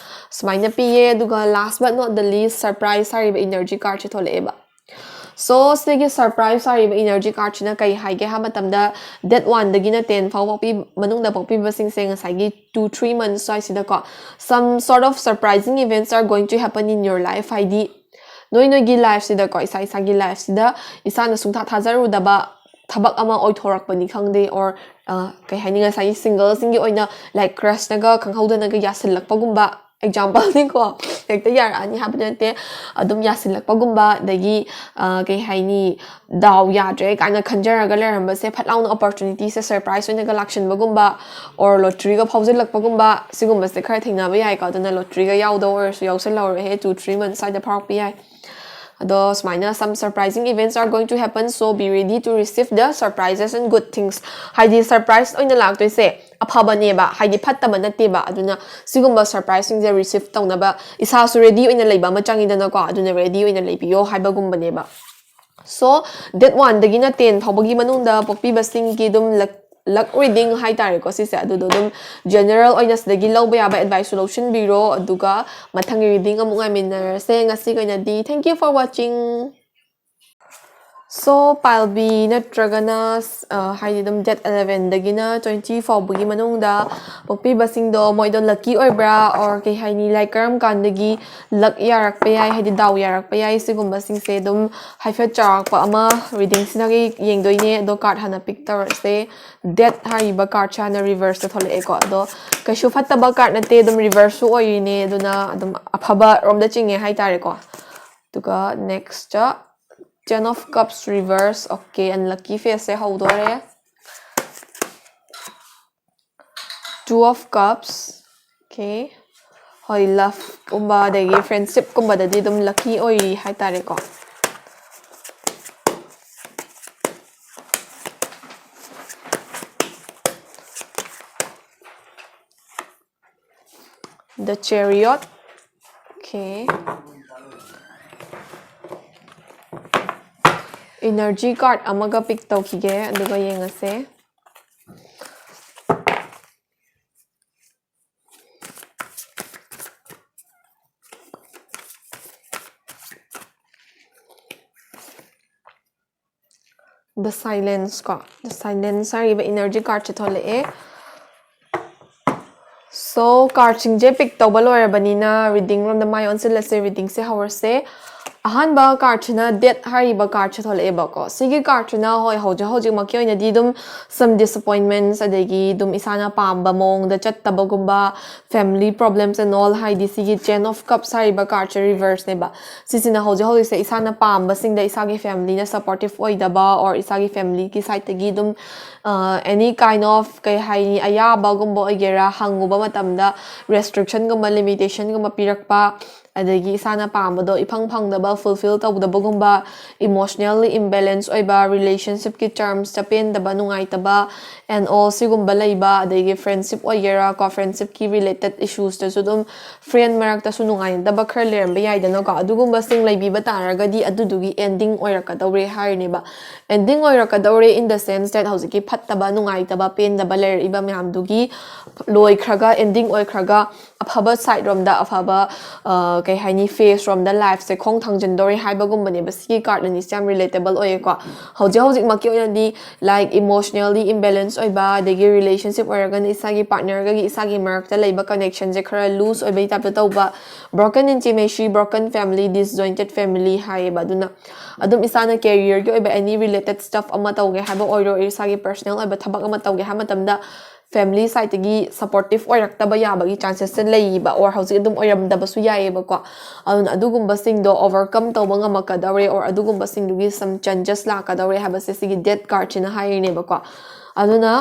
ꯁꯨꯃꯥꯏꯅ ꯄꯤꯌꯦ꯫ ꯑꯗꯨꯒ last but not the least, surprise ꯍꯥꯏꯔꯤꯕ energy card ꯁꯦ ꯊꯣꯛꯂꯛꯑꯦꯕ꯫ So ꯁꯤꯒꯤ surprise ꯍꯥꯏꯔꯤꯕ energy card ꯁꯤꯅ ꯀꯩ ꯍꯥꯏꯒꯦ ꯍꯥꯏꯕ ꯃꯇꯝꯗ, date one ꯗꯒꯤꯅ ten ꯐꯥꯎꯕ ꯄꯤ-, ꯃꯅꯨꯡꯗ ꯄꯣꯛꯄꯤꯕꯁꯤꯡꯁꯦ ꯉꯁꯥꯏꯒꯤ two three months ꯁ꯭ꯋꯥꯏꯁꯤꯗꯀꯣ, some sort of surprising events are going to happen in your life, ꯍꯥꯏꯗꯤ ꯅꯣꯏ ꯅꯣꯏꯒꯤ life ꯁꯤꯗꯀꯣ, ꯏꯁꯥ ꯏꯁꯥꯒꯤ life ꯁꯤꯗ ꯏꯁꯥꯅ ꯁꯨꯡꯊꯥ ꯊꯥꯖꯔꯨꯗꯕ ꯊꯕꯛ ꯑꯃ ꯑꯣꯏꯊꯣꯔꯛꯄꯅꯤ ꯈꯪꯗꯦ, or ꯀꯩ ꯍꯥꯏꯅꯤ, ꯉꯁꯥꯏꯒꯤ single ꯁꯤꯡꯒꯤ ꯑꯣꯏꯅ like crush ꯅꯒ ꯈꯪꯍꯧꯗꯅꯒ ꯌꯥꯁꯤꯜꯂꯛꯄꯒꯨꯝꯕ, example ꯅꯤꯀꯣ, ꯍꯦꯛꯇ ꯌꯥꯔꯛꯑꯅꯤ ꯍꯥꯏꯕꯗꯤ ꯅꯠꯇꯦ, ꯑꯗꯨꯝ ꯌꯥꯁꯤꯜꯂꯛꯄꯒꯨꯝꯕ, ꯑꯗꯒꯤ ꯀꯩ ꯍꯥꯏꯅꯤ, ꯗꯥꯎ ꯌꯥꯗ꯭ꯔꯦ ꯀꯥꯏꯅ ꯈꯟꯖꯔꯒ ꯂꯩꯔꯝꯕꯁꯦ ꯐꯠ ꯂꯥꯎꯅ opportunity say surprise ꯑꯣꯏꯅꯒ ꯂꯥꯛꯁꯤꯟꯕꯒꯨꯝꯕ, or lottery ꯒ ꯐꯥꯎꯖꯤꯜꯂꯛꯄꯒꯨꯝꯕ, ꯁꯤꯒꯨꯝꯕꯁꯦ ꯈꯔ ꯊꯦꯡꯅꯕ ꯌꯥꯏꯀꯣ꯫ ꯑꯗꯨꯅ lottery ꯒ ꯌꯥꯎꯗꯧ ꯑꯣꯏꯔꯁꯨ ꯌꯥꯎꯁꯜꯍꯧꯔꯣꯍꯦ, two three months ꯁ꯭ꯋꯥꯏꯗ ꯐꯥꯎꯔꯛꯄ ꯌꯥꯏ꯫ ꯑꯗꯣ ꯁꯨꯃꯥꯏꯅ, some surprising events are going to happen, so be ready to receive the surprises and good things. ꯍꯥꯏꯗꯤ surprise ꯑꯣꯏꯅ ꯂꯥꯛꯇꯣꯏꯁꯦ ꯑꯐꯕꯅꯦꯕ, ꯍꯥꯏꯗꯤ ꯐꯠꯇꯕ ꯅꯠꯇꯦꯕ꯫ ꯑꯗꯨꯅ ꯁꯤꯒꯨꯝꯕ surprise ꯁꯤꯡꯁꯦ receive ꯇꯧꯅꯕ ꯏꯁꯥꯁꯨ ready ꯑꯣꯏꯅ ꯂꯩꯕ ꯑꯃ ꯆꯪꯉꯤꯗꯅꯀꯣ꯫ ꯑꯗꯨꯅ ready ꯑꯣꯏꯅ ꯂꯩꯕꯤꯌꯣ ꯍꯥꯏꯕꯒꯨꯝꯕꯅꯦꯕ꯫ So, date one ꯗꯒꯤꯅ ten ꯐꯥꯎꯕꯒꯤ ꯃꯅꯨꯡꯗ ꯄꯣꯛꯄꯤꯕꯁꯤꯡꯒꯤ ꯑꯗꯨꯝ luck, luck reading ꯍꯥꯏꯇꯥꯔꯦꯀꯣ, ꯁꯤꯁꯦ ꯑꯗꯨꯗꯣ ꯑꯗꯨꯝ general ꯑꯣꯏꯅ ꯁꯤꯗꯒꯤ ꯂꯧꯕ ꯌꯥꯕ adviceꯁꯨ ꯂꯧꯁꯤꯟꯕꯤꯔꯣ꯫ ꯑꯗꯨꯒ ꯃꯊꯪꯒꯤ reading ꯑꯃꯨꯛ ꯉꯥꯏꯃꯤꯟꯅꯔꯁꯦ꯫ ꯉꯁꯤꯒꯤ ꯑꯣꯏꯅꯗꯤ thank you for watching꯫ So, ꯄꯥꯏꯜꯕꯤ ꯅꯠꯇ꯭ꯔꯒꯅ, ꯑ, ꯍꯥꯏꯗꯤ ꯑꯗꯨꯝ date eleven ꯗꯒꯤꯅ twenty ꯐꯥꯎꯕꯒꯤ ꯃꯅꯨꯡꯗ ꯄꯣꯛꯄꯤꯕꯁꯤꯡꯗꯣ ꯃꯣꯏꯗꯣ lucky ꯑꯣꯏꯕ꯭ꯔꯥ, or ꯀꯩ ꯍꯥꯏꯅꯤ, like, ꯀꯔꯝ ꯀꯥꯟꯗꯒꯤ luck ꯌꯥꯔꯛꯄ ꯌꯥꯏ, ꯍꯥꯏꯗꯤ ꯗꯥꯎ ꯌꯥꯔꯛꯄ ꯌꯥꯏ, ꯁꯤꯒꯨꯝꯕꯁꯤꯡꯁꯦ ꯑꯗꯨꯝ ꯍꯥꯏꯐꯦꯠ ꯆꯥꯎꯔꯥꯛꯄ ꯑꯃ readingꯁꯤꯅ ꯌꯦꯡꯗꯣꯏꯅꯦ꯫ ꯑꯗꯣ card ꯍꯥꯟꯅ pick ꯇꯧꯔꯁꯦ꯫ Death ꯍꯥꯏꯔꯤꯕ cardꯁꯦ ꯍꯥꯟꯅ reverseꯇ ꯊꯣꯛꯂꯛꯑꯦꯀꯣ꯫ ꯑꯗꯣ ꯀꯩꯁꯨ ꯐꯠꯇꯕ card ꯅꯠꯇꯦ, ꯑꯗꯨꯝ reverseꯁꯨ ꯑꯣꯏꯔꯤꯅꯦ, ꯑꯗꯨꯅ ꯑꯗꯨꯝ ꯑꯐꯕ ꯔꯣꯝꯗ ꯆꯤꯡꯉꯦ ꯍꯥꯏꯇꯥꯔꯦꯀꯣ꯫ ꯑꯗꯨꯒ next ten of cups reverse꯫ Okay, unlucky phaseꯁꯦ ꯍꯧꯗꯣꯔꯦ꯫ Two of cups꯫ Okay, ꯍꯣꯏ, loveꯀꯨꯝꯕ ꯑꯗꯒꯤ friendshipꯀꯨꯝꯕꯗꯗꯤ ꯑꯗꯨꯝ lucky ꯑꯣꯏꯔꯤ ꯍꯥꯏꯇꯥꯔꯦꯀꯣ꯫ The Chariot꯫ Okay, energy card ꯑꯃꯒ pick ꯇꯧꯈꯤꯒꯦ, ꯑꯗꯨꯒ ꯌꯦꯡꯉꯁꯦ꯫ The Silence ꯀꯣ, The Silence ꯍꯥꯏꯔꯤꯕ energy cardꯁꯦ ꯊꯣꯛꯂꯛꯑꯦ꯫ So, cardꯁꯤꯡꯁꯦ pick ꯇꯧꯕ ꯂꯣꯏꯔꯕꯅꯤꯅ reading ꯔꯣꯝꯗ ꯃꯥꯏ ꯑꯣꯟꯁꯤꯜꯂꯁꯦ, readingꯁꯦ ꯍꯧꯔꯁꯦ꯫ ꯑꯍꯥꯟꯕ cardꯁꯤꯅ Death ꯍꯥꯏꯔꯤꯕ cardꯁꯦ ꯊꯣꯛꯂꯛꯑꯦꯕꯀꯣ꯫ ꯁꯤꯒꯤ cardꯁꯤꯅ, ꯍꯣꯏ, ꯍꯧꯖꯤꯛ ꯍꯧꯖꯤꯛꯃꯛꯀꯤ ꯑꯣꯏꯅꯗꯤ ꯑꯗꯨꯝ some disappointments, ꯑꯗꯒꯤ ꯑꯗꯨꯝ ꯏꯁꯥꯅ ꯄꯥꯝꯕ ꯃꯑꯣꯡꯗ ꯆꯠꯇꯕꯒꯨꯝꯕ, family problems and all, ꯍꯥꯏꯗꯤ ꯁꯤꯒꯤ Ten of Cups ꯍꯥꯏꯔꯤꯕ cardꯁꯦ reverseꯅꯦꯕ꯫ ꯁꯤꯁꯤꯅ ꯍꯧꯖꯤꯛ ꯍꯧꯖꯤꯛꯁꯦ ꯏꯁꯥꯅ ꯄꯥꯝꯕꯁꯤꯡꯗ ꯏꯁꯥꯒꯤ familyꯅ supportive ꯑꯣꯏꯗꯕ, or ꯏꯁꯥꯒꯤ familyꯒꯤ sideꯇꯒꯤ ꯑꯗꯨꯝ, ꯑ, any kind of, ꯀꯩ ꯍꯥꯏꯅꯤ, ꯑꯌꯥꯕꯒꯨꯝꯕ ꯑꯣꯏꯒꯦꯔꯥ, ꯍꯪꯉꯨꯕ ꯃꯇꯝꯗ restrictionꯒꯨꯝꯕ, limitationꯒꯨꯝꯕ ꯄꯤꯔꯛꯄ, ꯑꯗꯒꯤ ꯏꯁꯥꯅ ꯄꯥꯝꯕꯗꯣ ꯏꯐꯪ ꯐꯪꯗꯕ, ꯐꯨꯜꯐꯤꯜ ꯇꯧꯗꯕꯒꯨꯝꯕ, ꯏꯃꯣꯁꯅꯦꯜꯂꯤ ꯏꯝꯕꯦꯂꯦꯟꯁ ꯑꯣꯏꯕ, ꯔꯤꯂꯦꯁꯟꯁꯤꯞꯀꯤ ꯇꯔꯝꯁꯇ ꯄꯦꯟꯗꯕ, ꯅꯨꯡꯉꯥꯏꯇꯕ, ꯑꯦꯟ ꯑꯣꯜ ꯁꯤꯒꯨꯝꯕ ꯂꯩꯕ, ꯑꯗꯒꯤ ꯐ꯭ꯔꯦꯟꯁꯤꯞ ꯑꯣꯏꯒꯦꯔꯥ ꯀꯣ, ꯐ꯭ꯔꯦꯟꯁꯤꯞꯀꯤ ꯔꯤꯂꯦꯇꯦꯠ ꯏꯁꯨꯁꯇꯁꯨ ꯑꯗꯨꯝ ꯐ꯭ꯔꯦꯟ ꯃꯔꯛꯇꯁꯨ ꯅꯨꯡꯉꯥꯏꯅꯗꯕ ꯈꯔ ꯂꯩꯔꯝꯕ ꯌꯥꯏꯗꯅꯀꯣ꯫ ꯑꯗꯨꯒꯨꯝꯕꯁꯤꯡ ꯂꯩꯕꯤꯕ ꯇꯥꯔꯒꯗꯤ ꯑꯗꯨꯗꯨꯒꯤ ꯑꯦꯟꯗꯤꯡ ꯑꯣꯏꯔꯛꯀꯗꯧꯔꯦ ꯍꯥꯏꯔꯤꯅꯦꯕ꯫ ꯑꯦꯟꯗꯤꯡ ꯑꯣꯏꯔꯛꯀꯗꯧꯔꯦ in the sense that ꯍꯧꯖꯤꯛꯀꯤ ꯐꯠꯇꯕ, ꯅꯨꯡꯉꯥꯏꯇꯕ, ꯄꯦꯟꯗꯕ ꯂꯩꯔꯛꯏꯕ ꯃꯌꯥꯝꯗꯨꯒꯤ ꯂꯣꯏꯈ꯭ꯔꯒ, ꯑꯦꯟꯗꯤꯡ ꯑꯣꯏꯈ꯭ꯔꯒ, ꯑꯐꯕ ꯁꯥꯏꯠ ꯔꯣꯝꯗ, ꯑꯐꯕ, ꯑ, ꯀꯩ ꯍꯥꯏꯅꯤ, ꯐꯦꯁ ꯔꯣꯝꯗ ꯂꯥꯏꯐꯁꯦ ꯈꯣꯡ ꯊꯥꯡꯖꯤꯟꯗꯧꯔꯦ ꯍꯥꯏꯕꯒꯨꯝꯕꯅꯦꯕ꯫ ꯁꯤꯒꯤ ꯀꯥꯔꯠ ꯑꯅꯤꯁꯦ ꯌꯥꯝ ꯔꯤꯂꯦꯇꯦꯕꯜ ꯑꯣꯏꯌꯦꯀꯣ꯫ ꯍꯧꯖꯤꯛ ꯍꯧꯖꯤꯛꯃꯛꯀꯤ ꯑꯣꯏꯅꯗꯤ, ꯂꯥꯏꯛ, ꯏꯃꯣꯁꯅꯦꯜꯂꯤ ꯏꯝꯕꯦꯂꯦꯟꯁ ꯑꯣꯏꯕ, ꯑꯗꯒꯤ ꯔꯤꯂꯦꯁꯟꯁꯤꯞ ꯑꯣꯏꯔꯒꯅ ꯏꯁꯥꯒꯤ ꯄꯥꯔꯠꯅꯔꯒꯒꯤ ꯏꯁꯥꯒꯤ ꯃꯔꯛꯇ ꯂꯩꯕ ꯀꯅꯦꯛꯁꯟꯁꯦ ꯈꯔ ꯂꯨꯖ ꯑꯣꯏꯕꯒꯤ ꯇꯥꯏꯞꯇ ꯇꯧꯕ, broken intimacy, broken family, disjointed family ꯍꯥꯏꯌꯦꯕ꯫ ꯑꯗꯨꯅ ꯑꯗꯨꯝ ꯏꯁꯥꯅ ꯀꯦꯔꯤꯌꯔꯒꯤ ꯑꯣꯏꯕ ꯑꯦꯅꯤ ꯔꯤꯂꯦꯇꯦꯠ ꯁ꯭ꯇꯐ ꯑꯃ ꯇꯧꯒꯦ ꯍꯥꯏꯕ ꯑꯣꯏꯔꯣ, ꯏꯁꯥꯒꯤ ꯄꯔꯁꯅꯦꯜ ꯑꯣꯏꯕ ꯊꯕꯛ ꯑꯃ ꯇꯧꯒꯦ ꯍꯥꯏꯕ ꯃꯇꯝꯗ ꯐꯦꯃꯤꯂꯤ ꯁꯥꯏꯠꯇꯒꯤ ꯁꯄꯣꯔꯇꯤꯞ ꯑꯣꯏꯔꯛꯇꯕ ꯌꯥꯕꯒꯤ ꯆꯥꯟꯁꯦꯁꯁꯦ ꯂꯩꯌꯦꯕ, ꯑꯣꯔ ꯍꯧꯖꯤꯛ ꯑꯗꯨꯝ ꯑꯣꯏꯔꯝꯗꯕꯁꯨ ꯌꯥꯏꯌꯦꯕꯀꯣ꯫ ꯑꯗꯨꯅ ꯑꯗꯨꯒꯨꯝꯕꯁꯤꯡꯗꯣ ꯑꯣꯚꯔꯀꯝ ꯇꯧꯕ ꯉꯝꯃꯛꯀꯗꯧꯔꯦ, ꯑꯣꯔ ꯑꯗꯨꯒꯨꯝꯕꯁꯤꯡꯗꯨꯒꯤ ꯁꯝ ꯆꯦꯟꯖꯦꯁ ꯂꯥꯛꯀꯗꯧꯔꯦ ꯍꯥꯏꯕꯁꯦ ꯁꯤꯒꯤ ꯗꯦꯠ ꯀꯥꯔꯠꯁꯤꯅ ꯍꯥꯏꯔꯤꯅꯦꯕꯀꯣ꯫ ꯑꯗꯨꯅ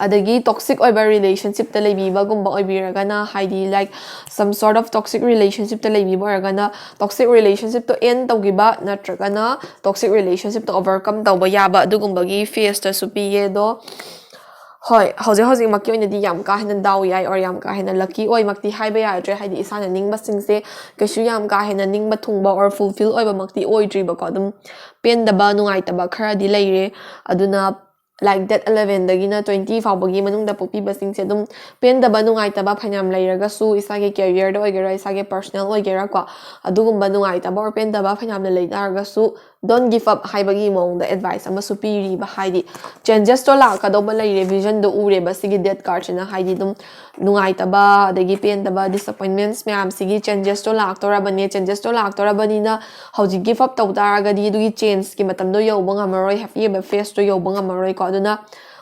ꯑꯗꯒꯤ ꯇꯣꯛꯁꯤꯛ ꯑꯣꯏꯕ ꯔꯤꯂꯦꯁꯟꯁꯤꯞꯇ ꯂꯩꯕꯤꯕꯒꯨꯝꯕ ꯑꯣꯏꯕꯤꯔꯒꯅ, ꯍꯥꯏꯗꯤ, like, some sort of toxic relationship ꯂꯩꯕꯤꯕ ꯑꯣꯏꯔꯒꯅ, ꯇꯣꯛꯁꯤꯛ ꯔꯤꯂꯦꯁꯟꯁꯤꯞꯇꯣ ꯑꯦꯟ ꯇꯧꯈꯤꯕ ꯅꯠꯇ꯭ꯔꯒꯅ ꯇꯣꯛꯁꯤꯛ ꯔꯤꯂꯦꯁꯟꯁꯤꯞꯇꯣ ꯑꯣꯚꯔꯀꯝ ꯇꯧꯕ ꯌꯥꯕ ꯑꯗꯨꯒꯨꯝꯕꯒꯤ ꯐꯦꯁꯇꯁꯨ ꯄꯤꯌꯦ꯫ ꯑꯗꯣ ꯍꯣꯏ, ꯍꯧꯖꯤꯛ ꯍꯧꯖꯤꯛꯃꯛꯀꯤ ꯑꯣꯏꯅꯗꯤ ꯌꯥꯝ ꯀꯥ ꯍꯦꯟꯅ ꯗꯥꯎ ꯌꯥꯏ ꯑꯣꯔ ꯌꯥꯝ ꯀꯥ ꯍꯦꯟꯅ ꯂꯛꯀꯤ ꯑꯣꯏꯃꯛꯇꯤ ꯍꯥꯏꯕ ꯌꯥꯗ꯭ꯔꯦ, ꯍꯥꯏꯗꯤ ꯏꯁꯥꯅ ꯅꯤꯡꯕꯁꯤꯡꯁꯦ ꯀꯩꯁꯨ ꯌꯥꯝ ꯀꯥ ꯍꯦꯟꯅ ꯅꯤꯡꯕ ꯊꯨꯡꯕ ꯑꯣꯔ ꯐꯨꯜꯐꯤꯜ ꯑꯣꯏꯕꯃꯛꯇꯤ ꯑꯣꯏꯗ꯭ꯔꯤꯕꯀꯣ꯫ ꯑꯗꯨꯝ ꯄꯦꯟꯗꯕ, ꯅꯨꯡꯉꯥꯏꯇꯕ ꯈꯔꯗꯤ ꯂꯩꯔꯦ꯫ ꯑꯗꯨꯅ, ꯂꯥꯏꯛ, ꯗꯦꯠ ꯑꯦꯂꯚꯦꯟꯗꯒꯤꯅ ꯇ꯭ꯋꯦꯟꯇꯤ ꯐꯥꯎꯕꯒꯤ ꯃꯅꯨꯡꯗ ꯄꯣꯛꯄꯤꯕꯁꯤꯡꯁꯦ ꯑꯗꯨꯝ ꯄꯦꯟꯗꯕ, ꯅꯨꯡꯉꯥꯏꯇꯕ ꯐꯅꯌꯥꯝ ꯂꯩꯔꯒꯁꯨ, ꯏꯁꯥꯒꯤ ꯀꯦꯔꯤꯌꯔꯗ ꯑꯣꯏꯒꯦꯔꯥ, ꯏꯁꯥꯒꯤ ꯄꯔꯁꯅꯦꯜ ꯑꯣꯏꯒꯦꯔꯥꯀꯣ, ꯑꯗꯨꯒꯨꯝꯕ ꯅꯨꯡꯉꯥꯏꯇꯕ ꯑꯣꯔ ꯄꯦꯟꯗꯕ ꯐꯅꯌꯥꯝꯅ ꯂꯩ ꯇꯥꯔꯒꯁꯨ, don't give up ꯍꯥꯏꯕꯒꯤ ꯃꯑꯣꯡꯗ ꯑꯦꯗꯚꯥꯏꯁ ꯑꯃꯁꯨ ꯄꯤꯔꯤꯕ꯫ ꯍꯥꯏꯗꯤ, ꯆꯦꯟꯖꯦꯁꯇꯣ ꯂꯥꯛꯀꯗꯧꯕ ꯂꯩꯔꯦ, ꯚꯤꯖꯟꯗꯣ ꯎꯔꯦꯕ ꯁꯤꯒꯤ ꯗꯦꯠ ꯀꯥꯔꯠꯁꯤꯅ꯫ ꯍꯥꯏꯗꯤ, ꯑꯗꯨꯝ ꯅꯨꯡꯉꯥꯏꯇꯕ, ꯑꯗꯒꯤ ꯄꯦꯟꯗꯕ, ꯗꯤꯁꯑꯄꯣꯏꯟꯃꯦꯟꯠꯁ ꯃꯌꯥꯝꯁꯤꯒꯤ ꯆꯦꯟꯖꯦꯁꯇꯣ ꯂꯥꯛꯇꯣꯔꯕꯅꯦ꯫ ꯆꯦꯟꯖꯦꯁꯇꯣ ꯂꯥꯛꯇꯣꯔꯕꯅꯤꯅ ꯍꯧꯖꯤꯛ ꯒꯤꯐ ꯑꯞ ꯇꯧ ꯇꯥꯔꯒꯗꯤ ꯑꯗꯨꯒꯤ ꯆꯦꯟꯖꯀꯤ ꯃꯇꯝꯗꯣ ꯌꯧꯕ ꯉꯝꯃꯔꯣꯏ, ꯍꯦꯄꯤ ꯑꯣꯏꯕ ꯐꯦꯁꯇꯣ ꯌꯧꯕ ꯉꯝꯃꯔꯣꯏꯀꯣ꯫ ꯑꯗꯨꯅ,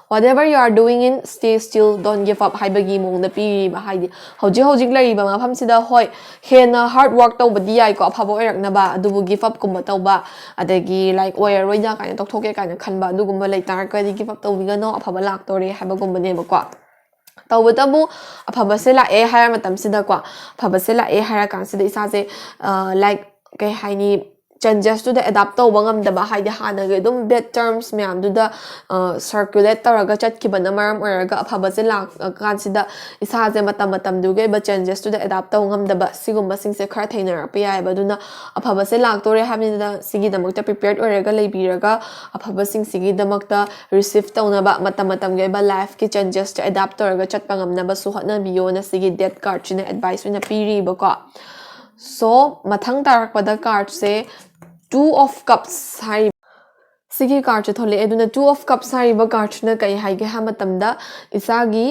whatever you are doing in, stay still, don't give up ꯍꯥꯏꯕꯒꯤ ꯃꯑꯣꯡꯗ ꯄꯤꯔꯤꯕ꯫ ꯍꯥꯏꯗꯤ, ꯍꯧꯖꯤꯛ ꯍꯧꯖꯤꯛ ꯂꯩꯔꯤꯕ ꯃꯐꯝꯁꯤꯗ, ꯍꯣꯏ, ꯍꯦꯟꯅ ꯍꯥꯔꯗ ꯋꯥꯔꯛ ꯇꯧꯕꯗꯤ ꯌꯥꯏꯀꯣ, ꯑꯐꯕ ꯑꯣꯏꯔꯛꯅꯕ, ꯑꯗꯨꯕꯨ ꯒꯤꯐ ꯑꯞꯀꯨꯝꯕ ꯇꯧꯕ, ꯑꯗꯒꯤ, ꯂꯥꯏꯛ, ꯑꯣꯏꯔꯔꯣꯏꯗ ꯀꯥꯏꯅ, ꯇꯣꯛꯊꯣꯛꯀꯦ ꯀꯥꯏꯅ ꯈꯟꯕ, ꯑꯗꯨꯒꯨꯝꯕ ꯂꯩꯇꯥꯔꯒꯗꯤ ꯒꯤꯐ ꯑꯞ ꯇꯧꯕꯤꯒꯅꯣ, ꯑꯐꯕ ꯂꯥꯛꯇꯣꯔꯦ ꯍꯥꯏꯕꯒꯨꯝꯕꯅꯦꯕꯀꯣ꯫ ꯇꯧꯕꯇꯕꯨ ꯑꯐꯕꯁꯦ ꯂꯥꯛꯑꯦ ꯍꯥꯏꯔ ꯃꯇꯝꯁꯤꯗꯀꯣ, ꯑꯐꯕꯁꯦ ꯂꯥꯛꯑꯦ ꯍꯥꯏꯔ ꯀꯥꯟꯁꯤꯗ ꯏꯁꯥꯁꯦ ꯂꯥꯏꯛ ꯀꯩ ꯍꯥꯏꯅꯤ, ꯆꯦꯟꯖꯦꯁꯇꯨꯗ ꯑꯦꯗꯥꯞ ꯇꯧꯕ ꯉꯝꯗꯕ, ꯍꯥꯏꯗꯤ ꯍꯥꯟꯅꯒꯤ ꯑꯗꯨꯝ ꯕꯦꯠ ꯇꯔꯝꯁ ꯃꯌꯥꯝꯗꯨꯗ ꯁꯔꯀꯨꯂꯦꯠ ꯇꯧꯔꯒ ꯆꯠꯈꯤꯕꯅ ꯃꯔꯝ ꯑꯣꯏꯔꯒ ꯑꯐꯕꯁꯦ ꯂꯥꯛꯑꯀꯥꯟꯁꯤꯗ ꯏꯁꯥꯁꯦ ꯃꯇꯝ ꯃꯇꯝꯗꯨꯒꯤ ꯑꯣꯏꯕ ꯆꯦꯟꯖꯦꯁꯇꯨꯗ ꯑꯦꯗꯥꯞ ꯇꯧꯕ ꯉꯝꯗꯕ, ꯁꯤꯒꯨꯝꯕꯁꯤꯡꯁꯦ ꯈꯔ ꯊꯦꯡꯅꯔꯛꯄ ꯌꯥꯏꯑꯕ꯫ ꯑꯗꯨꯅ ꯑꯐꯕꯁꯦ ꯂꯥꯛꯇꯣꯔꯦ ꯍꯥꯏꯕꯅꯤꯅ ꯁꯤꯒꯤꯗꯃꯛꯇ ꯄ꯭ꯔꯤꯄꯦꯌꯔꯠ ꯑꯣꯏꯔꯒ ꯂꯩꯕꯤꯔꯒ ꯑꯐꯕꯁꯤꯡꯁꯤꯒꯤꯗꯃꯛꯇ ꯔꯤꯁꯤꯞ ꯇꯧꯅꯕ, ꯃꯇꯝ ꯃꯇꯝꯒꯤ ꯑꯣꯏꯕ ꯂꯥꯏꯐꯀꯤ ꯆꯦꯟꯖꯦꯁꯇ ꯑꯦꯗꯥꯞ ꯇꯧꯔꯒ ꯆꯠꯄ ꯉꯝꯅꯕꯁꯨ ꯍꯣꯠꯅꯕꯤꯌꯣꯅ ꯁꯤꯒꯤ ꯗꯦꯠ ꯀꯥꯔꯠꯁꯤꯅ ꯑꯦꯗꯚꯥꯏꯁ ꯑꯣꯏꯅ ꯄꯤꯔꯤꯕꯀꯣ꯫ ꯁꯣ ꯃꯊꯪ ꯇꯥꯔꯛꯄꯗ ꯀꯥꯔꯠꯁꯦ ꯇꯨ ꯑꯣꯐ ꯀꯞꯁ ꯍꯥꯏꯔꯤꯕ꯫ ꯁꯤꯒꯤ ꯀꯥꯔꯠꯁꯦ ꯊꯣꯛꯂꯛꯑꯦ꯫ ꯑꯗꯨꯅ ꯇꯨ ꯑꯣꯐ ꯀꯞꯁ ꯍꯥꯏꯔꯤꯕ ꯀꯥꯔꯠꯁꯤꯅ ꯀꯩ ꯍꯥꯏꯒꯦ ꯍꯥꯏꯕ ꯃꯇꯝꯗ, ꯏꯁꯥꯒꯤ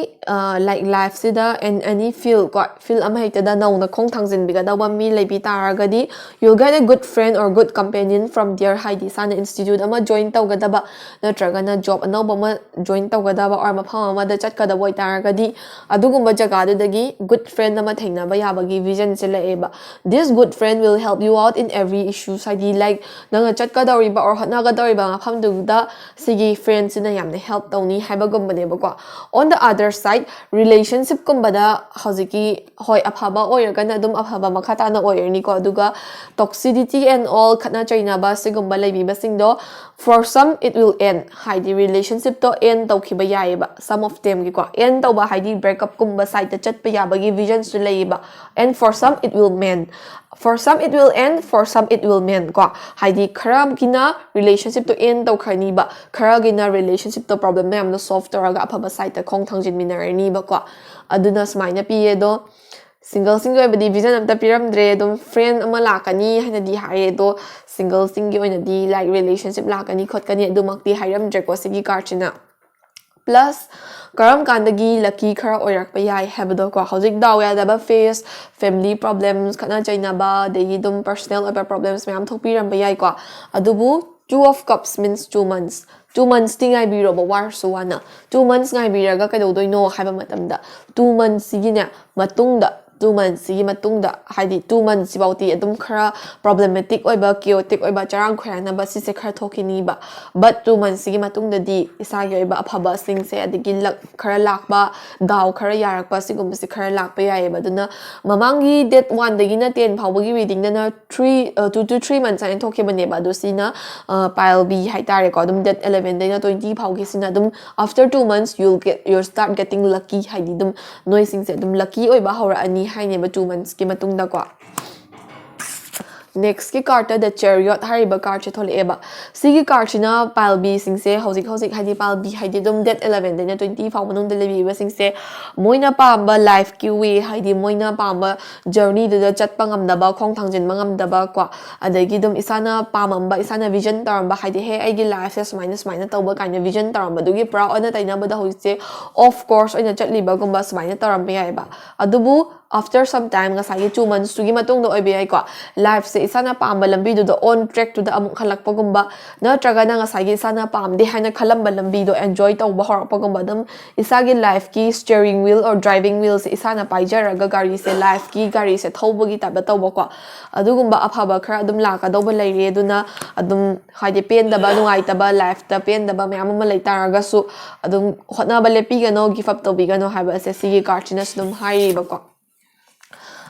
ꯂꯥꯏꯛ ꯂꯥꯏꯐꯁꯤꯗ ꯑꯦꯟ ꯑꯦꯅꯤ ꯐꯤꯜ ꯀꯣ, ꯐꯤꯜ ꯑꯃ ꯍꯦꯛꯇꯗ ꯅꯧꯅ ꯈꯣꯡ ꯊꯥꯡꯖꯤꯟꯕꯤꯒꯗꯧꯕ ꯃꯤ ꯂꯩꯕꯤ ꯇꯥꯔꯒꯗꯤ, you'll get a good friend or good companion from there. ꯍꯥꯏꯗꯤ ꯏꯁꯥꯅ ꯏꯟꯁꯇꯤꯇ꯭ꯌꯨꯠ ꯑꯃ ꯖꯣꯏꯟ ꯇꯧꯒꯗꯕ ꯅꯠꯇ꯭ꯔꯒꯅ ꯖꯣꯕ ꯑꯅꯧꯕ ꯑꯃ ꯖꯣꯏꯟ ꯇꯧꯒꯗꯕ or ꯃꯐꯝ ꯑꯃꯗ ꯆꯠꯀꯗꯕ ꯑꯣꯏꯇꯥꯔꯒꯗꯤ, ꯑꯗꯨꯒꯨꯝꯕ ꯖꯒꯥꯗꯨꯗꯒꯤ ꯒꯨꯗ ꯐ꯭ꯔꯦꯟ ꯑꯃ ꯊꯦꯡꯅꯕ ꯌꯥꯕꯒꯤ ꯚꯤꯖꯟꯁꯦ ꯂꯩꯑꯦꯕ꯫ This good friend will help you out in every issues. ꯍꯥꯏꯗꯤ ꯂꯥꯏꯛ ꯅꯪꯅ ꯆꯠꯀꯗꯧꯔꯤꯕ or ꯍꯣꯠꯅꯒꯗꯧꯔꯤꯕ ꯃꯐꯝꯗꯨꯗ ꯁꯤꯒꯤ ꯐ꯭ꯔꯦꯟꯁꯤꯅ ꯌꯥꯝꯅ ꯍꯦꯜꯞ ꯇꯧꯅꯤ ꯍꯥꯏꯕꯒꯨꯝꯕꯅꯦꯕꯀꯣ꯫ On the other side, ꯔꯤꯂꯦꯁꯟꯁꯤꯞꯀꯨꯝꯕꯗ ꯍꯧꯖꯤꯛꯀꯤ, ꯍꯣꯏ, ꯑꯐꯕ ꯑꯣꯏꯔꯒꯅ ꯑꯗꯨꯝ ꯑꯐꯕ ꯃꯈꯥ ꯇꯥꯅ ꯑꯣꯏꯔꯅꯤꯀꯣ꯫ ꯑꯗꯨꯒ toxicity and all, ꯈꯠꯅ ꯆꯩꯅꯕ ꯁꯤꯒꯨꯝꯕ ꯂꯩꯕꯤꯕꯁꯤꯡꯗꯣ, for some it will end, ꯍꯥꯏꯗꯤ ꯔꯤꯂꯦꯁꯟꯁꯤꯞꯇꯣ ꯑꯦꯟ ꯇꯧꯈꯤꯕ ꯌꯥꯏꯑꯕ, some of themꯒꯤꯀꯣ꯫ ꯑꯦꯟ ꯇꯧꯕ ꯍꯥꯏꯗꯤ ꯕ꯭ꯔꯦꯛꯑꯞꯀꯨꯝꯕ ꯁꯥꯏꯠꯇ ꯆꯠꯄ ꯌꯥꯕꯒꯤ ꯚꯤꯖꯟꯁꯨ ꯂꯩꯌꯦꯕ꯫ And for some it will mend, for some it will end, for some it will mend ꯀꯣ꯫ ꯍꯥꯏꯗꯤ ꯈꯔꯒꯤꯅ ꯔꯤꯂꯦꯁꯟꯁꯤꯞꯇꯣ ꯑꯦꯟ ꯇꯧꯈ꯭ꯔꯅꯤꯕ, ꯈꯔꯒꯤꯅ ꯔꯤꯂꯦꯁꯟꯁꯤꯞꯇꯣ ꯄ꯭ꯔꯣꯕ꯭ꯂꯦꯝ ꯃꯌꯥꯝꯗꯣ ꯁꯣꯜꯞ ꯇꯧꯔꯒ ꯑꯐꯕ ꯁꯥꯏꯠꯇ ꯈꯣꯡ ꯊꯥꯡꯖꯤꯟꯃꯤꯟꯅꯔꯅꯤꯕꯀꯣ꯫ ꯑꯗꯨꯅ ꯁꯨꯃꯥꯏꯅ ꯄꯤꯌꯦ꯫ ꯑꯗꯣ ꯁꯤꯡꯒꯜꯁꯤꯡꯒꯤ ꯑꯣꯏꯕꯗꯤ ꯚꯤꯖꯟ ꯑꯝꯇ ꯄꯤꯔꯝꯗ꯭ꯔꯦ꯫ ꯑꯗꯨꯝ ꯐ꯭ꯔꯦꯟ ꯑꯃ ꯂꯥꯛꯀꯅꯤ ꯍꯥꯏꯅꯗꯤ ꯍꯥꯏꯔꯦ, ꯑꯗꯣ ꯁꯤꯡꯒꯜꯁꯤꯡꯒꯤ ꯑꯣꯏꯅꯗꯤ ꯂꯥꯏꯛ ꯔꯤꯂꯦꯁꯟꯁꯤꯞ ꯂꯥꯛꯀꯅꯤ ꯈꯣꯠꯀꯅꯤ ꯑꯗꯨꯃꯛꯇꯤ ꯍꯥꯏꯔꯝꯗ꯭ꯔꯦꯀꯣ ꯁꯤꯒꯤ ꯀꯥꯔꯠꯁꯤꯅ꯫ ꯄ꯭ꯂꯁ ꯀꯔꯝ ꯀꯥꯟꯗꯒꯤ ꯂꯛꯀꯤ ꯈꯔ ꯑꯣꯏꯔꯛꯄ ꯌꯥꯏ ꯍꯥꯏꯕꯗꯣꯀꯣ, ꯍꯧꯖꯤꯛ ꯗꯥꯎ ꯌꯥꯗꯕ ꯐꯦꯁ, ꯐꯦꯃꯤꯂꯤ ꯄ꯭ꯔꯣꯕ꯭ꯂꯦꯝꯁ, ꯈꯠꯅ ꯆꯩꯅꯕ, ꯑꯗꯒꯤ ꯑꯗꯨꯝ ꯄꯔꯁꯅꯦꯜ ꯑꯣꯏꯕ ꯄ꯭ꯔꯣꯕ꯭ꯂꯦꯝꯁ ꯃꯌꯥꯝ ꯊꯣꯛꯄꯤꯔꯝꯕ ꯌꯥꯏꯀꯣ꯫ ꯑꯗꯨꯕꯨ two of cups means two months, two monthsꯇꯤ ꯉꯥꯏꯕꯤꯔꯣꯕ, ꯋꯥꯔꯁꯨ ꯋꯥꯅ꯫ Two months ꯉꯥꯏꯕꯤꯔꯒ ꯀꯩꯗꯧꯗꯣꯏꯅꯣ ꯍꯥꯏꯕ ꯃꯇꯝꯗ, two monthsꯁꯤꯒꯤꯅꯦ ꯃꯇꯨꯡꯗ Two months ꯁꯤꯒꯤ ꯃꯇꯨꯡꯗ, ꯍꯥꯏꯗꯤ two months ꯁꯤꯐꯥꯎꯗꯤ ꯑꯗꯨꯝ ꯈꯔ problematic ꯑꯣꯏꯕ, chaotic ꯑꯣꯏꯕ, ꯆꯔꯥꯡ ꯈꯣꯏꯔꯥꯡꯅꯕ ꯁꯤꯁꯦ ꯈꯔ ꯊꯣꯛꯈꯤꯅꯤꯕ꯫ But two months ꯁꯤꯒꯤ ꯃꯇꯨꯡꯗꯗꯤ ꯏꯁꯥꯒꯤ ꯑꯣꯏꯕ ꯑꯐꯕꯁꯤꯡꯁꯦ, ꯑꯗꯒꯤ luck ꯈꯔ ꯂꯥꯛꯄ, ꯗꯥꯎ ꯈꯔ ꯌꯥꯔꯛꯄ, ꯁꯤꯒꯨꯝꯕꯁꯦ ꯈꯔ ꯂꯥꯛꯄ ꯌꯥꯏꯑꯕ꯫ ꯑꯗꯨꯅ ꯃꯃꯥꯡꯒꯤ date one ꯗꯒꯤꯅ ten ꯐꯥꯎꯕꯒꯤ reading ꯗꯅ three, uh, two to three months ꯍꯥꯏꯅ ꯊꯣꯛꯈꯤꯕꯅꯦꯕ꯫ ꯑꯗꯣ ꯁꯤꯅ, uh, pile B ꯍꯥꯏꯇꯥꯔꯦꯀꯣ꯫ ꯑꯗꯨꯝ date eleven ꯗꯩꯅ twenty ꯐꯥꯎꯒꯤ ꯁꯤꯅ ꯑꯗꯨꯝ after two months you'll get, you'll start getting lucky, ꯍꯥꯏꯗꯤ ꯑꯗꯨꯝ ꯅꯣꯏꯁꯤꯡꯁꯦ ꯑꯗꯨꯝ lucky ꯑꯣꯏꯕ ꯍꯧꯔꯛꯑꯅꯤ ꯍꯥꯏꯅꯦꯕ two months ꯀꯤ ꯃꯇꯨꯡꯗꯀꯣ꯫ Next ꯀꯤ card ꯇ The Chariot ꯍꯥꯏꯔꯤꯕ card ꯁꯦ ꯊꯣꯛꯂꯛꯑꯦꯕ꯫ ꯁꯤꯒꯤ card ꯁꯤꯅ pile B ꯁꯤꯡꯁꯦ ꯍꯧꯖꯤꯛ ꯍꯧꯖꯤꯛ, ꯍꯥꯏꯗꯤ pile B ꯍꯥꯏꯗꯤ ꯑꯗꯨꯝ date eleven ꯗꯩꯅ twenty ꯐꯥꯎ ꯃꯅꯨꯡꯗ ꯂꯩꯕꯤꯕꯁꯤꯡꯁꯦ, ꯃꯣꯏꯅ ꯄꯥꯝꯕ life ꯀꯤ way, ꯍꯥꯏꯗꯤ ꯃꯣꯏꯅ ꯄꯥꯝꯕ journey ꯗꯨꯗ ꯆꯠꯄ ꯉꯝꯗꯕ, ꯈꯣꯡ ꯊꯥꯡꯖꯤꯟꯕ ꯉꯝꯗꯕ ꯀꯣ, ꯑꯗꯒꯤ ꯑꯗꯨꯝ ꯏꯁꯥꯅ ꯄꯥꯝꯃꯝꯕ, ꯏꯁꯥꯅ vision ꯇꯧꯔꯝꯕ, ꯍꯥꯏꯗꯤ ꯍꯦ, ꯑꯩꯒꯤ life ꯁꯦ ꯁꯨꯃꯥꯏꯅ ꯁꯨꯃꯥꯏꯅ ꯇꯧꯕ ꯀꯥꯏꯅ vision ꯇꯧꯔꯝꯕꯗꯨꯒꯤ ꯄꯨꯔꯥ ꯑꯣꯟꯅ ꯇꯩꯅꯕꯗ ꯍꯧꯖꯤꯛꯁꯦ off course ꯑꯣꯏꯅ ꯆꯠꯂꯤꯕꯒꯨꯝꯕ ꯁꯨꯃꯥꯏꯅ ꯇꯧꯔꯝꯕ ꯌꯥꯏꯑꯕ꯫ ꯑꯗꯨꯕꯨ after some time, ꯉꯁꯥꯏꯒꯤ two months ꯇꯨꯒꯤ ꯃꯇꯨꯡꯗ ꯑꯣꯏꯕ ꯌꯥꯏꯀꯣ, life ꯁꯦ ꯏꯁꯥꯅ ꯄꯥꯝꯕ ꯂꯝꯕꯤꯗꯨꯗ, on track ꯇꯨꯗ ꯑꯃꯨꯛ ꯍꯜꯂꯛꯄꯒꯨꯝꯕ, ꯅꯠꯇ꯭ꯔꯒꯅ ꯉꯁꯥꯏꯒꯤ ꯏꯁꯥꯅ ꯄꯥꯝꯗꯦ ꯍꯥꯏꯅ ꯈꯜꯂꯝꯕ ꯂꯝꯕꯤꯗꯣ enjoy ꯇꯧꯕ ꯍꯧꯔꯛꯄꯒꯨꯝꯕ, ꯑꯗꯨꯝ ꯏꯁꯥꯒꯤ life ꯀꯤ steering wheel or driving wheel ꯁꯦ ꯏꯁꯥꯅ ꯄꯥꯏꯖꯔꯒ ꯒꯥꯔꯤꯁꯦ, life ꯀꯤ ꯒꯥꯔꯤꯁꯦ ꯊꯧꯕꯒꯤ type ꯇ ꯇꯧꯕꯀꯣ, ꯑꯗꯨꯒꯨꯝꯕ ꯑꯐꯕ ꯈꯔ ꯑꯗꯨꯝ ꯂꯥꯛꯀꯗꯧꯕ ꯂꯩꯔꯦ꯫ ꯑꯗꯨꯅ ꯑꯗꯨꯝ, ꯍꯥꯏꯗꯤ ꯄꯦꯟꯗꯕ, ꯅꯨꯡꯉꯥꯏꯇꯕ, life ꯇ ꯄꯦꯟꯗꯕ ꯃꯌꯥꯝ ꯑꯃ ꯂꯩ ꯇꯥꯔꯒꯁꯨ, ꯑꯗꯨꯝ ꯍꯣꯠꯅꯕ ꯂꯦꯞꯄꯤꯒꯅꯣ, give up ꯇꯧꯕꯤꯒꯅꯣ ꯍꯥꯏꯕ ꯑꯁꯦ ꯁꯤꯒꯤ card ꯁꯤꯅꯁꯨ ꯑꯗꯨꯝ ꯍꯥꯏꯔꯤꯕꯀꯣ꯫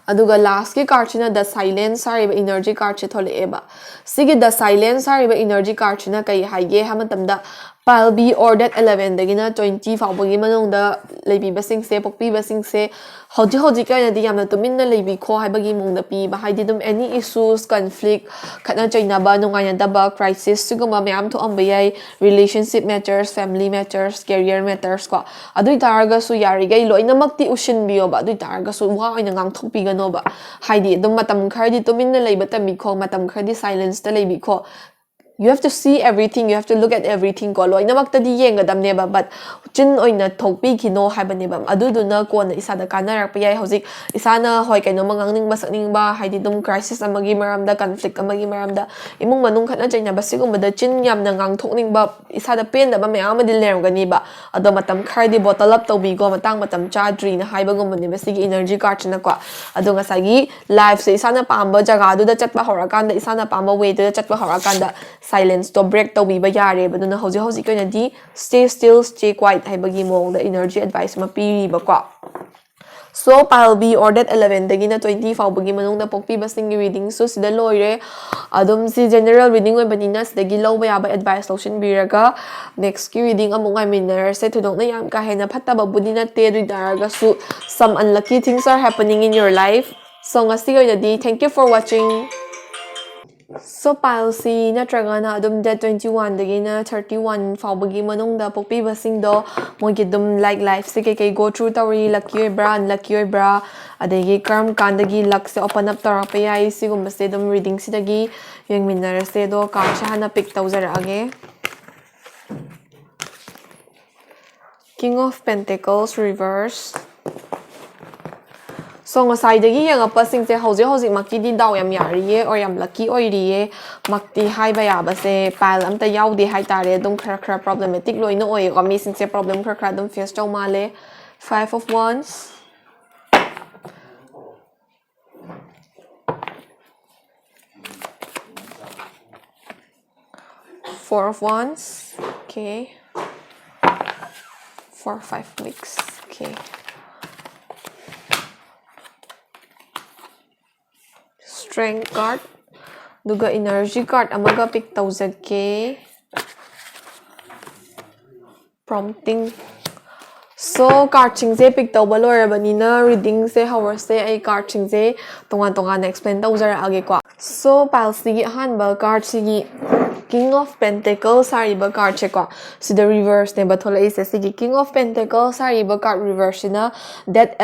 ꯑꯗꯨꯒ last ꯀꯤ card ꯁꯤꯅ The Silence ꯍꯥꯏꯔꯤꯕ energy card ꯁꯦ ꯊꯣꯛꯂꯛꯑꯦꯕ꯫ ꯁꯤꯒꯤ The Silence ꯍꯥꯏꯔꯤꯕ energy card ꯁꯤꯅ ꯀꯩ ꯍꯥꯏꯒꯦ ꯍꯥꯏꯕ ꯃꯇꯝꯗ, pile B or date eleven ꯗꯒꯤꯅ twenty ꯐꯥꯎꯕꯒꯤ ꯃꯅꯨꯡꯗ ꯂꯩꯕꯤꯕꯁꯤꯡꯁꯦ, ꯄꯣꯛꯄꯤꯕꯁꯤꯡꯁꯦ, ꯍꯧꯖꯤꯛ ꯍꯧꯖꯤꯛꯀꯤ ꯑꯣꯏꯅꯗꯤ ꯌꯥꯝꯅ ꯇꯨꯃꯤꯟꯅ ꯂꯩꯕꯤꯈꯣ ꯍꯥꯏꯕꯒꯤ ꯃꯑꯣꯡꯗ ꯄꯤꯕ꯫ ꯍꯥꯏꯗꯤ ꯑꯗꯨꯝ any issues, conflict, ꯈꯠꯅ ꯆꯩꯅꯕ, ꯅꯨꯡꯉꯥꯏꯅꯗꯕ, crisis ꯁꯤꯒꯨꯝꯕ ꯃꯌꯥꯝ ꯊꯣꯛꯑꯝꯕ ꯌꯥꯏ꯫ Relationship matters, family matters, career matters ꯀꯣ꯫ ꯑꯗꯨ ꯑꯣꯏ ꯇꯥꯔꯒꯁꯨ ꯌꯥꯔꯤꯈꯩ ꯂꯣꯏꯅꯃꯛꯇꯤ ꯎꯁꯤꯟꯕꯤꯌꯣꯕ꯫ ꯑꯗꯨ ꯑꯣꯏ ꯇꯥꯔꯒꯁꯨ ꯋꯥ ꯑꯣꯏꯅ ꯉꯥꯡꯊꯣꯛꯄꯤꯒꯅꯣꯕ꯫ ꯍꯥꯏꯗꯤ ꯑꯗꯨꯝ ꯃꯇꯝ ꯈꯔꯗꯤ ꯇꯨꯃꯤꯟꯅ ꯂꯩꯕ ꯇꯝꯕꯤꯈꯣ, ꯃꯇꯝ ꯈꯔꯗꯤ silence ꯇ ꯂꯩꯕꯤꯈꯣ꯫ You have to see everything, you have to look at everything ꯀꯣ, ꯂꯣꯏꯅꯃꯛꯇꯗꯤ ꯌꯦꯡꯒꯗꯕꯅꯦꯕ, but ꯆꯤꯟ ꯑꯣꯏꯅ ꯊꯣꯛꯄꯤꯈꯤꯅꯣ ꯍꯥꯏꯕꯅꯦꯕ꯫ ꯑꯗꯨꯗꯨꯅ ꯀꯣꯟꯅ ꯏꯁꯥꯗ ꯀꯥꯟꯅꯔꯛꯄ ꯌꯥꯏ꯫ ꯍꯧꯖꯤꯛ ꯏꯁꯥꯅ ꯍꯣꯏ ꯀꯩꯅꯣꯝꯃ ꯉꯥꯡꯅꯤꯡꯕ ꯁꯛꯅꯤꯡꯕ, ꯍꯥꯏꯗꯤ ꯑꯗꯨꯝ crisis ꯑꯃꯒꯤ ꯃꯔꯝꯗ, conflict ꯑꯃꯒꯤ ꯃꯔꯝꯗ, ꯏꯃꯨꯡ ꯃꯅꯨꯡ ꯈꯠꯅ ꯆꯩꯅꯕ, ꯁꯤꯒꯨꯝꯕꯗ ꯆꯤꯟ ꯌꯥꯝꯅ ꯉꯥꯡꯊꯣꯛꯅꯤꯡꯕ, ꯏꯁꯥꯗ ꯄꯦꯟꯗꯕ ꯃꯌꯥꯝ ꯑꯃꯗꯤ ꯂꯩꯔꯝꯒꯅꯤꯕ꯫ ꯑꯗꯣ ꯃꯇꯝ ꯈꯔꯗꯤ bottle up ꯇꯧꯕꯤꯀꯣ, ꯃꯇꯥꯡ ꯃꯇꯝ ꯆꯥꯗ꯭ꯔꯤꯅ ꯍꯥꯏꯕꯒꯨꯝꯕꯅꯦꯕ ꯁꯤꯒꯤ energy cardꯁꯤꯅꯀꯣ꯫ ꯑꯗꯣ ꯉꯁꯥꯏꯒꯤ lifeꯁꯦ ꯏꯁꯥꯅ ꯄꯥꯝꯕ ꯖꯒꯥꯗꯨꯗ ꯆꯠꯄ ꯍꯧꯔꯀꯥꯟꯗ, ꯏꯁꯥꯅ ꯄꯥꯝꯕ wayꯗꯨꯗ ꯆꯠꯄ ꯍꯧꯔꯀꯥꯟꯗ silenceꯇꯣ break ꯇꯧꯕꯤꯕ ꯌꯥꯔꯦꯕ꯫ ꯑꯗꯨꯅ ꯍꯧꯖꯤꯛ ꯍꯧꯖꯤꯛꯀꯤ ꯑꯣꯏꯅꯗꯤ stay still, stay quiet ꯍꯥꯏꯕꯒꯤ ꯃꯑꯣꯡꯗ energy advice ꯑꯃ ꯄꯤꯔꯤꯕꯀꯣ꯫ So pile B, ꯑꯣꯔꯗꯦꯠ elevenꯗꯒꯤꯅ twenty ꯐꯥꯎꯕꯒꯤ ꯃꯅꯨꯡꯗ ꯄꯣꯛꯄꯤꯕꯁꯤꯡꯒꯤ readingꯁꯨ ꯁꯤꯗ ꯂꯣꯏꯔꯦ꯫ ꯑꯗꯨꯝ ꯁꯤ general reading ꯑꯣꯏꯕꯅꯤꯅ ꯁꯤꯗꯒꯤ ꯂꯧꯕ ꯌꯥꯕ advice ꯂꯧꯁꯤꯟꯕꯤꯔꯒ nextꯀꯤ reading ꯑꯃꯨꯛ ꯉꯥꯏꯃꯤꯟꯅꯔꯁꯦ꯫ ꯊꯣꯏꯗꯣꯛꯅ ꯌꯥꯝ ꯀꯥ ꯍꯦꯟꯅ ꯐꯠꯇꯕꯕꯨꯗꯤ ꯅꯠꯇꯦ, ꯑꯗꯨ ꯑꯣꯏ ꯇꯥꯔꯒꯁꯨ some unlucky things are happening in your life. So ꯉꯁꯤꯒꯤ ꯑꯣꯏꯅꯗꯤ thank you for watching. So pile C ꯅꯠꯇ꯭ꯔꯒꯅ ꯑꯗꯨꯝ date twenty oneꯗꯒꯤꯅ thirty one ꯐꯥꯎꯕꯒꯤ ꯃꯅꯨꯡꯗ ꯄꯣꯛꯄꯤꯕꯁꯤꯡꯗꯣ, ꯃꯣꯏꯒꯤ ꯑꯗꯨꯝ like lifeꯁꯦ ꯀꯩꯀꯩ go through ꯇꯧꯔꯤ, lucky ꯑꯣꯏꯕ꯭ꯔꯥ unlucky ꯑꯣꯏꯕ꯭ꯔꯥ, ꯑꯗꯒꯤ ꯀꯔꯝ ꯀꯥꯟꯗꯒꯤ luckꯁꯦ open up ꯇꯧꯔꯛꯄ ꯌꯥꯏ, ꯁꯤꯒꯨꯝꯕꯁꯦ ꯑꯗꯨꯝ readingꯁꯤꯗꯒꯤ ꯌꯦꯡꯃꯤꯟꯅꯔꯁꯦ꯫ ꯑꯗꯣ cardꯁꯦ ꯍꯥꯟꯅ pick ꯇꯧꯖꯔꯛꯑꯒꯦ꯫ King of Pentacles reverse. So ꯉꯁꯥꯏꯗꯒꯤ ꯌꯦꯡꯉꯛꯄꯁꯤꯡꯁꯦ ꯍꯧꯖꯤꯛ ꯍꯧꯖꯤꯛꯃꯛꯀꯤꯗꯤ ꯗꯥꯎ ꯌꯥꯝ ꯌꯥꯔꯤꯌꯦ, or ꯌꯥꯝ lucky ꯑꯣꯏꯔꯤꯌꯦ ꯃꯛꯇꯤ ꯍꯥꯏꯕ ꯌꯥꯕꯁꯦ pile ꯑꯝꯇ ꯌꯥꯎꯗꯦ ꯍꯥꯏꯇꯥꯔꯦ꯫ ꯑꯗꯨꯝ ꯈꯔ ꯈꯔ problematic ꯂꯣꯏꯅ ꯑꯣꯏꯌꯦꯀꯣ, ꯃꯤꯁꯤꯡꯁꯦ problem ꯈꯔ ꯈꯔ ꯑꯗꯨꯝ face ꯇꯧ ꯃꯥꯜꯂꯦ꯫ Five of Wands, Four of Wands, okay, four, five weeks, okay. Strength card, ꯑꯗꯨꯒ energy card ꯑꯃꯒ pick ꯇꯧꯖꯒꯦ꯫ Prompting. So cardꯁꯤꯡꯁꯦ pick ꯇꯧꯕ ꯂꯣꯏꯔꯕꯅꯤꯅ readingꯁꯦ ꯍꯧꯔꯁꯦ꯫ ꯑꯩ cardꯁꯤꯡꯁꯦ ꯇꯣꯉꯥꯟ ꯇꯣꯉꯥꯟꯅ explain ꯇꯧꯖꯔꯛꯑꯒꯦꯀꯣ꯫ So pile Cꯒꯤ ꯑꯍꯥꯟꯕ cardꯁꯤꯒꯤ King of Pentacles ꯍꯥꯏꯔꯤꯕ card ꯁꯦꯀꯣ, ꯁꯤꯗ reverse ꯅꯦꯕ ꯊꯣꯛꯂꯛꯏꯁꯦ꯫ ꯁꯤꯒꯤ King of Pentacles ꯍꯥꯏꯔꯤꯕ card reverse ꯁꯤꯅ date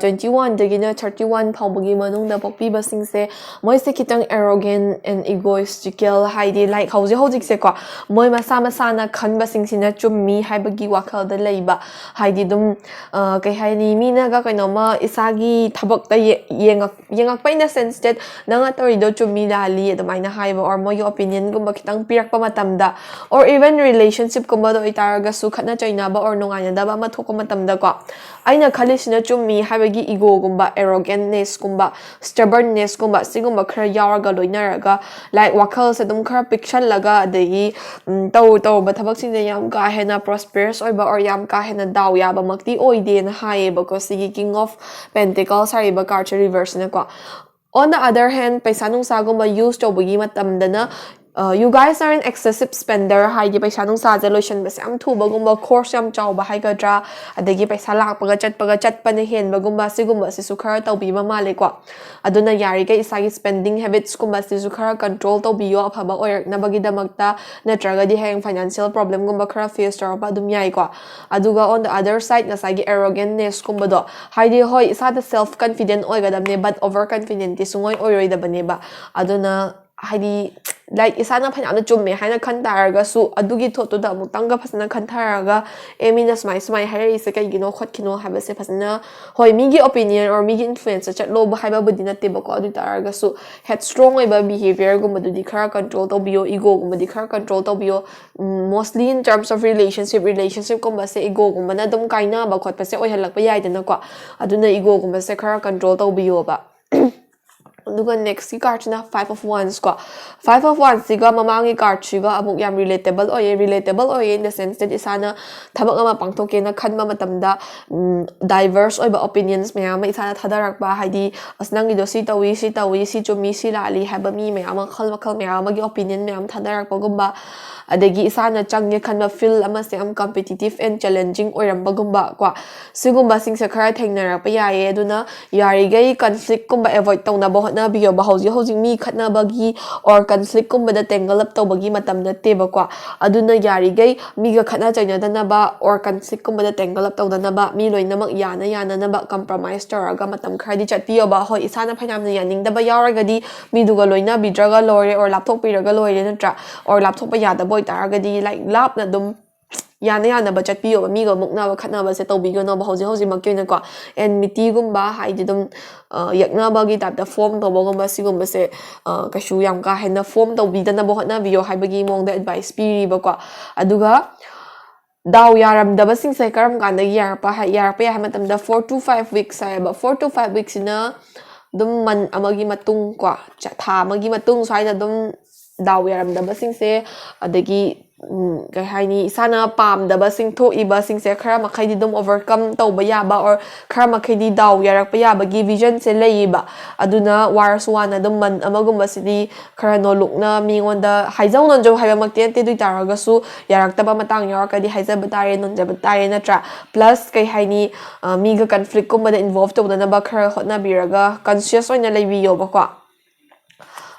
twenty one ꯗꯒꯤꯅ thirty one ꯐꯥꯎꯕꯒꯤ ꯃꯅꯨꯡꯗ ꯄꯣꯛꯄꯤꯕꯁꯤꯡꯁꯦ, ꯃꯣꯏꯁꯦ ꯈꯤꯇꯪ arrogant and egoistical, ꯍꯥꯏꯗꯤ like ꯍꯧꯖꯤꯛ ꯍꯧꯖꯤꯛꯁꯦꯀꯣ, ꯃꯣꯏ ꯃꯁꯥ ꯃꯁꯥꯅ ꯈꯟꯕꯁꯤꯡꯁꯤꯅ ꯆꯨꯝꯃꯤ ꯍꯥꯏꯕꯒꯤ ꯋꯥꯈꯜꯗ ꯂꯩꯕ, ꯍꯥꯏꯗꯤ ꯑꯗꯨꯝ ꯑ, ꯀꯩ ꯍꯥꯏꯅꯤ, ꯃꯤꯅꯒ ꯀꯩꯅꯣꯝꯃ ꯏꯁꯥꯒꯤ ꯊꯕꯛꯇ ꯌꯦ- ꯌꯦꯡꯉꯛ- ꯌꯦꯡꯉꯛꯄ in the sense that ꯅꯪꯅ ꯇꯧꯔꯤꯗꯣ ꯆꯨꯝꯃꯤ ꯂꯥꯜꯂꯤ ꯑꯗꯨꯃꯥꯏꯅ ꯍꯥꯏꯕ, or ꯃꯣꯏꯒꯤ opinion ꯒꯨꯝꯕ ꯈꯤꯇꯪ ꯄꯤꯔꯛꯄ ꯃꯇꯝꯗ, or even relationship ꯀꯨꯝꯕꯗ ꯑꯣꯏꯇꯥꯔꯒꯁꯨ, ꯈꯠꯅ ꯆꯩꯅꯕ or ꯅꯨꯡꯉꯥꯏꯅꯗꯕ ꯑꯃ ꯊꯣꯛꯄ ꯃꯇꯝꯗꯀꯣ, ꯑꯩꯅ ꯈꯜꯂꯤꯁꯤꯅ ꯆꯨꯝꯃꯤ ꯍꯥꯏꯕꯒꯤ ego ꯒꯨꯝꯕ, arrogantness ꯀꯨꯝꯕ, stubbornness ꯀꯨꯝꯕ, ꯁꯤꯒꯨꯝꯕ ꯈꯔ ꯌꯥꯎꯔꯒ ꯂꯣꯏꯅꯔꯒ, like ꯋꯥꯈꯜꯁꯦ ꯑꯗꯨꯝ ꯈꯔ ꯄꯤꯛꯁꯜꯂꯒ, ꯑꯗꯒꯤ ꯎꯝ, ꯇꯧ ꯇꯧꯔꯨꯕ ꯊꯕꯛꯁꯤꯡꯁꯦ ꯌꯥꯝ ꯀꯥ ꯍꯦꯟꯅ prosperous ꯑꯣꯏꯕ or ꯌꯥꯝ ꯀꯥ ꯍꯦꯟꯅ ꯗꯥꯎ ꯌꯥꯕꯃꯛꯇꯤ ꯑꯣꯏꯗꯦꯅ ꯍꯥꯏꯌꯦꯕꯀꯣ, ꯁꯤꯒꯤ King of Pentacles ꯍꯥꯏꯔꯤꯕ card say reverse ꯁꯤꯅꯀꯣ꯫ On the other hand, ꯄꯩꯁꯥ ꯅꯨꯡꯁꯥꯒꯨꯝꯕ use ꯇꯧꯕꯒꯤ ꯃꯇꯝꯗꯅ, uh, you guys are an excessive spender, ꯍꯥꯏꯗꯤ ꯄꯩꯁꯥ ꯅꯨꯡꯁꯥꯁꯦ ꯂꯣꯏꯁꯟꯕꯁꯦ ꯌꯥꯝ ꯊꯨꯕꯒꯨꯝꯕ, ꯈꯣꯔꯁ ꯌꯥꯝ ꯆꯥꯎꯕ ꯍꯥꯏꯒꯗ꯭ꯔꯥ, ꯑꯗꯒꯤ ꯄꯩꯁꯥ ꯂꯥꯛꯄꯒ ꯆꯠꯄꯒ ꯆꯠꯄꯅ ꯍꯦꯟꯕꯒꯨꯝꯕ, ꯁꯤꯒꯨꯝꯕꯁꯤꯁꯨ ꯈꯔ ꯇꯧꯕꯤꯕ ꯃꯥꯜꯂꯦꯀꯣ꯫ ꯑꯗꯨꯅ ꯌꯥꯔꯤꯈꯩ ꯏꯁꯥꯒꯤ spending habits ꯀꯨꯝꯕꯁꯤꯁꯨ ꯈꯔ control ꯇꯧꯕꯤꯌꯣ, ꯑꯐꯕ ꯑꯣꯏꯔꯛꯅꯕꯒꯤꯗꯃꯛꯇ, ꯅꯠꯇ꯭ꯔꯒꯗꯤ ꯍꯌꯦꯡ financial problem ꯒꯨꯝꯕ ꯈꯔ face ꯇꯧꯔꯛꯄ ꯑꯗꯨꯝ ꯌꯥꯏꯀꯣ꯫ ꯑꯗꯨꯒ on the other side, ꯉꯁꯥꯏꯒꯤ arrogantness ꯀꯨꯝꯕꯗꯣ, ꯍꯥꯏꯗꯤ ꯍꯣꯏ, ꯏꯁꯥꯗ self confident ꯑꯣꯏꯒꯗꯕꯅꯦ, but over confident ꯇꯤ ꯁꯨꯡꯑꯣꯏ ꯑꯣꯏꯔꯣꯏꯗꯕꯅꯦꯕ꯫ ꯑꯗꯨꯅ ꯍꯥꯏꯗꯤ, like, ꯏꯁꯥꯅ ꯐꯅꯌꯥꯝꯅ ꯆꯨꯝꯃꯦ ꯍꯥꯏꯅ ꯈꯟ ꯇꯥꯔꯒꯁꯨ, ꯑꯗꯨꯒꯤ ꯊꯣꯠꯇꯨꯗ ꯑꯃꯨꯛꯇꯪꯒ ꯐꯖꯅ ꯈꯟꯊꯔꯒ, ꯑꯦ, ꯃꯤꯅ ꯁꯨꯃꯥꯏ ꯁꯨꯃꯥꯏ ꯍꯥꯏꯔꯛꯏꯁꯦ ꯀꯩꯒꯤꯅꯣ ꯈꯣꯠꯀꯤꯅꯣ ꯍꯥꯏꯕꯁꯦ ꯐꯖꯅ, ꯍꯣꯏ, ꯃꯤꯒꯤ opinion or ꯃꯤꯒꯤ influence ꯇ ꯆꯠꯂꯣꯕ ꯍꯥꯏꯕꯕꯨꯗꯤ ꯅꯠꯇꯦꯕꯀꯣ, ꯑꯗꯨ ꯑꯣꯏ ꯇꯥꯔꯒꯁꯨ headstrong ꯑꯣꯏꯕ behaviour ꯒꯨꯝꯕꯗꯨꯗꯤ ꯈꯔ control ꯇꯧꯕꯤꯌꯣ, ego ꯒꯨꯝꯕꯗꯤ ꯈꯔ control ꯇꯧꯕꯤꯌꯣ꯫ Mostly in terms of relationship, relationship ꯀꯨꯝꯕꯁꯦ ego ꯒꯨꯝꯕꯅ ꯑꯗꯨꯝ ꯀꯥꯏꯅꯕ ꯈꯣꯠꯄꯁꯦ ꯑꯣꯏꯍꯜꯂꯛꯄ ꯌꯥꯏꯗꯅꯀꯣ꯫ ꯑꯗꯨꯅ ego ꯒꯨꯝꯕꯁꯦ ꯈꯔ control ꯇꯧꯕꯤꯌꯣꯕ꯫ ꯑꯗꯨꯒ next ꯀꯤ card ꯁꯤꯅ Five of Wands ꯀꯣ꯫ Five of Wands ꯁꯤꯒ ꯃꯃꯥꯡꯒꯤ card ꯁꯤꯒ ꯑꯃꯨꯛ ꯌꯥꯝ relatable ꯑꯣꯏꯌꯦ꯫ Relatable ꯑꯣꯏꯌꯦ in the sense that ꯏꯁꯥꯅ ꯊꯕꯛ ꯑꯃ ꯄꯥꯡꯊꯣꯛꯀꯦꯅ ꯈꯟꯕ ꯃꯇꯝꯗ, ꯎꯝ, diverse ꯑꯣꯏꯕ opinions ꯃꯌꯥꯝ ꯑꯃ ꯏꯁꯥꯅ ꯊꯥꯗꯔꯛꯄ, ꯍꯥꯏꯗꯤ, "ꯑꯁ, ꯅꯪꯒꯤꯗꯣ ꯁꯤ ꯇꯧꯏ, ꯁꯤ ꯇꯧꯏ, ꯁꯤ ꯆꯨꯝꯃꯤ, ꯁꯤ ꯂꯥꯜꯂꯤ" ꯍꯥꯏꯕ ꯃꯤ ꯃꯌꯥꯝ, ꯃꯈꯜ ꯃꯈꯜ ꯃꯌꯥꯝ ꯑꯃꯒꯤ opinion ꯃꯌꯥꯝ ꯊꯥꯗꯔꯛꯄꯒꯨꯝꯕ, ꯑꯗꯒꯤ ꯏꯁꯥꯅ ꯆꯪꯒꯦ ꯈꯟꯕ field ꯑꯃꯁꯦ ꯌꯥꯝ competitive and challenging ꯑꯣꯏꯔꯝꯕꯒꯨꯝꯕ ꯀꯣ, ꯁꯤꯒꯨꯝꯕꯁꯤꯡꯁꯦ ꯈꯔ ꯊꯦꯡꯅꯔꯛꯄ ꯌꯥꯏꯌꯦ꯫ ꯑꯗꯨꯅ ꯌꯥꯔꯤꯈꯩ conflict ꯀꯨꯝꯕ avoid ꯇꯧꯅꯕ ꯍꯣꯠꯅꯕꯤꯌꯣ꯫ ꯈꯠꯅꯕꯤꯌꯣꯕ꯫ ꯍꯧꯖꯤꯛ ꯍꯧꯖꯤꯛ ꯃꯤ ꯈꯠꯅꯕꯒꯤ or conflict ꯀꯨꯝꯕꯗ tangle up ꯇꯧꯕꯒꯤ ꯃꯇꯝ ꯅꯠꯇꯦꯕꯀꯣ꯫ ꯑꯗꯨꯅ ꯌꯥꯔꯤꯈꯩ ꯃꯤꯒ ꯈꯠꯅ ꯆꯩꯅꯗꯅꯕ or conflict ꯀꯨꯝꯕꯗ tangle up ꯇꯧꯗꯅꯕ, ꯃꯤ ꯂꯣꯏꯅꯃꯛ ꯌꯥꯅ ꯌꯥꯅꯅꯕ compromise ꯇꯧꯔꯒ ꯃꯇꯝ ꯈꯔꯗꯤ ꯆꯠꯄꯤꯌꯣꯕ꯫ ꯍꯣꯏ, ꯏꯁꯥꯅ ꯐꯩꯅꯥꯝꯅ ꯌꯥꯅꯤꯡꯗꯕ ꯌꯥꯎꯔꯒꯗꯤ ꯃꯤꯗꯨꯒ ꯂꯣꯏꯅꯕꯤꯗ꯭ꯔꯒ ꯂꯣꯏꯔꯦ, or ꯂꯥꯞꯊꯣꯛꯄꯤꯔꯒ ꯂꯣꯏꯔꯦ, ꯅꯠꯇ꯭ꯔꯥ? Or ꯂꯥꯞꯊꯣꯛꯄ ꯌꯥꯗꯕ ꯑꯣꯏꯇꯥꯔꯒꯗꯤ, like, ꯂꯥꯞꯅ ꯑꯗꯨꯝ ꯌꯥꯅ ꯌꯥꯅꯕ ꯆꯠꯄꯤꯌꯣꯕ꯫ ꯃꯤꯒ ꯃꯨꯛꯅꯕ ꯈꯠꯅꯕꯁꯦ ꯇꯧꯕꯤꯒꯅꯣꯕ ꯍꯧꯖꯤꯛ ꯍꯧꯖꯤꯛꯃꯛꯀꯤ ꯑꯣꯏꯅꯀꯣ꯫ Enmity ꯒꯨꯝꯕ, ꯍꯥꯏꯗꯤ ꯑꯗꯨꯝ, ꯑ, ꯌꯦꯛꯅꯕꯒꯤ type ꯇ form ꯇꯧꯕꯒꯨꯝꯕ, ꯁꯤꯒꯨꯝꯕꯁꯦ, ꯑ, ꯀꯩꯁꯨ ꯌꯥꯝ ꯀꯥ ꯍꯦꯟꯅ form ꯇꯧꯕꯤꯗꯅꯕ ꯍꯣꯠꯅꯕꯤꯌꯣ ꯍꯥꯏꯕꯒꯤ ꯃꯑꯣꯡꯗ advice ꯄꯤꯔꯤꯕꯀꯣ꯫ ꯑꯗꯨꯒ ꯗꯥꯎ ꯌꯥꯔꯝꯗꯕꯁꯤꯡꯁꯦ ꯀꯔꯝ ꯀꯥꯟꯗꯒꯤ ꯌꯥꯔꯛꯄ ꯍꯥꯏ-, ꯌꯥꯔꯛꯄ ꯌꯥꯏ ꯍꯥꯏ ꯃꯇꯝꯗ, four to five weeks ꯍꯥꯏꯌꯦꯕ꯫ Four to five weeks ꯁꯤꯅ ꯑꯗꯨꯝ month ꯑꯃꯒꯤ ꯃꯇꯨꯡ ꯀꯣ, ꯆ-, ꯊꯥ ꯑꯃꯒꯤ ꯃꯇꯨꯡ ꯁ꯭ꯋꯥꯏꯗ ꯑꯗꯨꯝ ꯗꯥꯎ ꯌꯥꯔꯝꯗꯕꯁꯤꯡꯁꯦ, ꯑꯗꯒꯤ, ꯎꯝ, ꯀꯩ ꯍꯥꯏꯅꯤ, ꯏꯁꯥꯅ ꯄꯥꯝꯗꯕꯁꯤꯡ ꯊꯣꯛꯏꯕꯁꯤꯡꯁꯦ ꯈꯔ ꯃꯈꯩꯗꯤ ꯑꯗꯨꯝ overcome ꯇꯧꯕ ꯌꯥꯕ, or ꯈꯔ ꯃꯈꯩꯗꯤ ꯗꯥꯎ ꯌꯥꯔꯛꯄ ꯌꯥꯕꯒꯤ vision ꯁꯦ ꯂꯩꯌꯦꯕ꯫ ꯑꯗꯨꯅ ꯋꯥꯔꯁꯨ ꯋꯥꯅ ꯑꯗꯨꯝ month ꯑꯃꯒꯨꯝꯕꯁꯤꯗꯤ ꯈꯔ ꯅꯣꯂꯨꯛꯅ ꯃꯤꯉꯣꯟꯗ ꯍꯥꯏꯖꯧ ꯅꯣꯟꯖꯧ ꯍꯥꯏꯕꯃꯛꯇꯤ ꯅꯠꯇꯦ, ꯑꯗꯨ ꯑꯣꯏ ꯇꯥꯔꯒꯁꯨ ꯌꯥꯔꯛꯇꯕ ꯃꯇꯥꯡ ꯌꯥꯎꯔꯛꯀꯗꯤ ꯍꯥꯏꯖꯕ ꯇꯥꯔꯦ, ꯅꯣꯟꯖꯕ ꯇꯥꯔꯦ, ꯅꯠꯇ꯭ꯔꯥ? Plus, ꯀꯩ ꯍꯥꯏꯅꯤ, ꯑ, ꯃꯤꯒ conflict ꯀꯨꯝꯕꯗ involve ꯇꯧꯗꯅꯕ ꯈꯔ ꯍꯣꯠꯅꯕꯤꯔꯒ conscious ꯑꯣꯏꯅ ꯂꯩꯕꯤꯌꯣꯕꯀꯣ꯫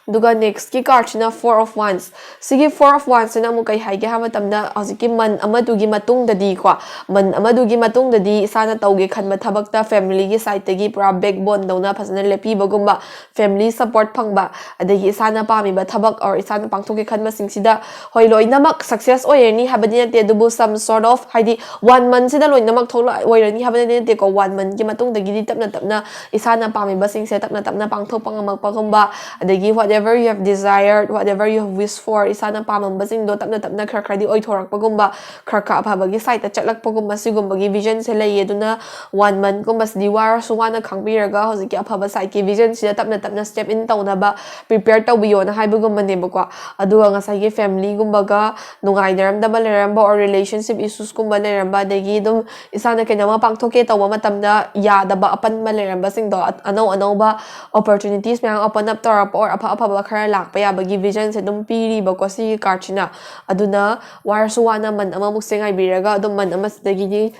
ꯑꯗꯨꯒ next ꯀꯤ card ꯁꯤꯅ Four of Wands꯫ ꯁꯤꯒꯤ Four of Wands ꯁꯤꯅ ꯑꯃꯨꯛ ꯀꯩ ꯍꯥꯏꯒꯦ ꯍꯥꯏꯕ ꯃꯇꯝꯗ, ꯍꯧꯖꯤꯛꯀꯤ month ꯑꯃꯗꯨꯒꯤ ꯃꯇꯨꯡꯗꯗꯤꯀꯣ, month ꯑꯃꯗꯨꯒꯤ ꯃꯇꯨꯡꯗꯗꯤ ꯏꯁꯥꯅ ꯇꯧꯒꯦ ꯈꯟꯕ ꯊꯕꯛꯇ family ꯒꯤ side ꯇꯒꯤ ꯄꯨꯔꯥ backbone ꯗꯧꯅ ꯐꯖꯅ ꯂꯦꯞꯄꯤꯕꯒꯨꯝꯕ, family support ꯐꯪꯕ, ꯑꯗꯒꯤ ꯏꯁꯥꯅ ꯄꯥꯝꯃꯤꯕ ꯊꯕꯛ or ꯏꯁꯥꯅ ꯄꯥꯡꯊꯣꯛꯀꯦ ꯈꯟꯕꯁꯤꯡꯁꯤꯗ, ꯍꯣꯏ, ꯂꯣꯏꯅꯃꯛ success ꯑꯣꯏꯔꯅꯤ ꯍꯥꯏꯕꯗꯤ ꯅꯠꯇꯦ, ꯑꯗꯨꯕꯨ some sort of, ꯍꯥꯏꯗꯤ, one month ꯁꯤꯗ ꯂꯣꯏꯅꯃꯛ ꯊꯣꯛꯂꯛ ꯑꯣꯏꯔꯅꯤ ꯍꯥꯏꯕꯗꯤ ꯅꯠꯇꯦꯀꯣ, one month ꯀꯤ ꯃꯇꯨꯡꯗꯒꯤꯗꯤ ꯇꯞꯅ ꯇꯞꯅ ꯏꯁꯥꯅ ꯄꯥꯝꯃꯤꯕꯁꯤꯡꯁꯦ ꯇꯞꯅ ꯇꯞꯅ ꯄꯥꯡꯊꯣꯛꯄ ꯉꯝꯃꯛꯄꯒꯨꯝꯕ, ꯑꯗꯒꯤ whatever you have desired, whatever you have wished for, ꯏꯁꯥꯅ ꯄꯥꯝꯃꯝꯕꯁꯤꯡꯗꯣ ꯇꯞꯅ ꯇꯞꯅ ꯈꯔ ꯈꯔꯗꯤ ꯑꯣꯏꯊꯣꯔꯛꯄꯒꯨꯝꯕ, ꯈꯔ ꯈꯔ ꯑꯐꯕꯒꯤ side ꯇ ꯆꯠꯂꯛꯄꯒꯨꯝꯕ, ꯁꯤꯒꯨꯝꯕꯒꯤ vision ꯁꯦ ꯂꯩꯌꯦ꯫ ꯑꯗꯨꯅ one month ꯀꯨꯝꯕꯁꯤꯗꯤ ꯋꯥꯔꯁꯨ ꯋꯥꯅ ꯈꯥꯡꯕꯤꯔꯒ ꯍꯧꯖꯤꯛꯀꯤ ꯑꯐꯕ side ꯀꯤ vision ꯁꯤꯗ ꯇꯞꯅ ꯇꯞꯅ step in ꯇꯧꯅꯕ prepare ꯇꯧꯕꯤꯌꯣꯅ ꯍꯥꯏꯕꯒꯨꯝꯕꯅꯦꯕꯀꯣ꯫ ꯑꯗꯨꯒ ꯉꯁꯥꯏꯒꯤ family ꯒꯨꯝꯕꯒ ꯅꯨꯡꯉꯥꯏꯅꯔꯝꯗꯕ ꯂꯩꯔꯝꯕ or relationship issues ꯀꯨꯝꯕ ꯂꯩꯔꯝꯕ, ꯑꯗꯒꯤ ꯑꯗꯨꯝ ꯏꯁꯥꯅ ꯀꯩꯅꯣꯝꯃ ꯄꯥꯡꯊꯣꯛꯀꯦ ꯇꯧꯕ ꯃꯇꯝꯗ ꯌꯥꯗꯕ, ꯑꯄꯟꯕ ꯂꯩꯔꯝꯕꯁꯤꯡꯗꯣ, ꯑ-, ꯑꯅꯧ ꯑꯅꯧꯕ opportunities ꯃꯌꯥꯝ open up ꯇꯧꯔꯛꯄ or ꯑꯐ ꯑꯐꯕ ꯈꯔ ꯂꯥꯛꯄ ꯌꯥꯕꯒꯤ vision ꯁꯦ ꯑꯗꯨꯝ ꯄꯤꯔꯤꯕꯀꯣ ꯁꯤꯒꯤ card ꯁꯤꯅ꯫ ꯑꯗꯨꯅ ꯋꯥꯔꯁꯨ ꯋꯥꯅ month ꯑꯃꯃꯨꯛꯁꯦ ꯉꯥꯏꯕꯤꯔꯒ ꯑꯗꯨꯝ month ꯑꯃꯁꯤꯗꯒꯤꯗꯤ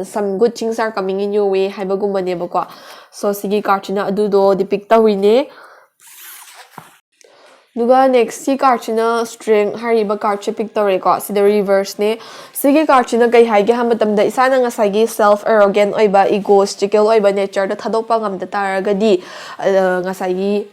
some good things are coming in your way ꯍꯥꯏꯕꯒꯨꯝꯕꯅꯦꯕꯀꯣ꯫ So ꯁꯤꯒꯤ cardꯁꯤꯅ ꯑꯗꯨꯗꯣ depict ꯇꯧꯔꯤꯅꯦ꯫ ꯑꯗꯨꯒ next ꯁꯤ cardꯁꯤꯅ Strength ꯍꯥꯏꯔꯤꯕ cardꯁꯦ pick ꯇꯧꯔꯦꯀꯣ꯫ ꯁꯤꯗ reverseꯅꯦ꯫ ꯁꯤꯒꯤ cardꯁꯤꯅ ꯀꯩ ꯍꯥꯏꯒꯦ ꯍꯥꯏꯕ ꯃꯇꯝꯗ, ꯏꯁꯥꯅ ꯉꯁꯥꯏꯒꯤ self arrogant ꯑꯣꯏꯕ, egoistical ꯑꯣꯏꯕ natureꯗ ꯊꯥꯗꯣꯛꯄ ꯉꯝꯗ ꯇꯥꯔꯒꯗꯤ, ꯑ, ꯉꯁꯥꯏꯒꯤ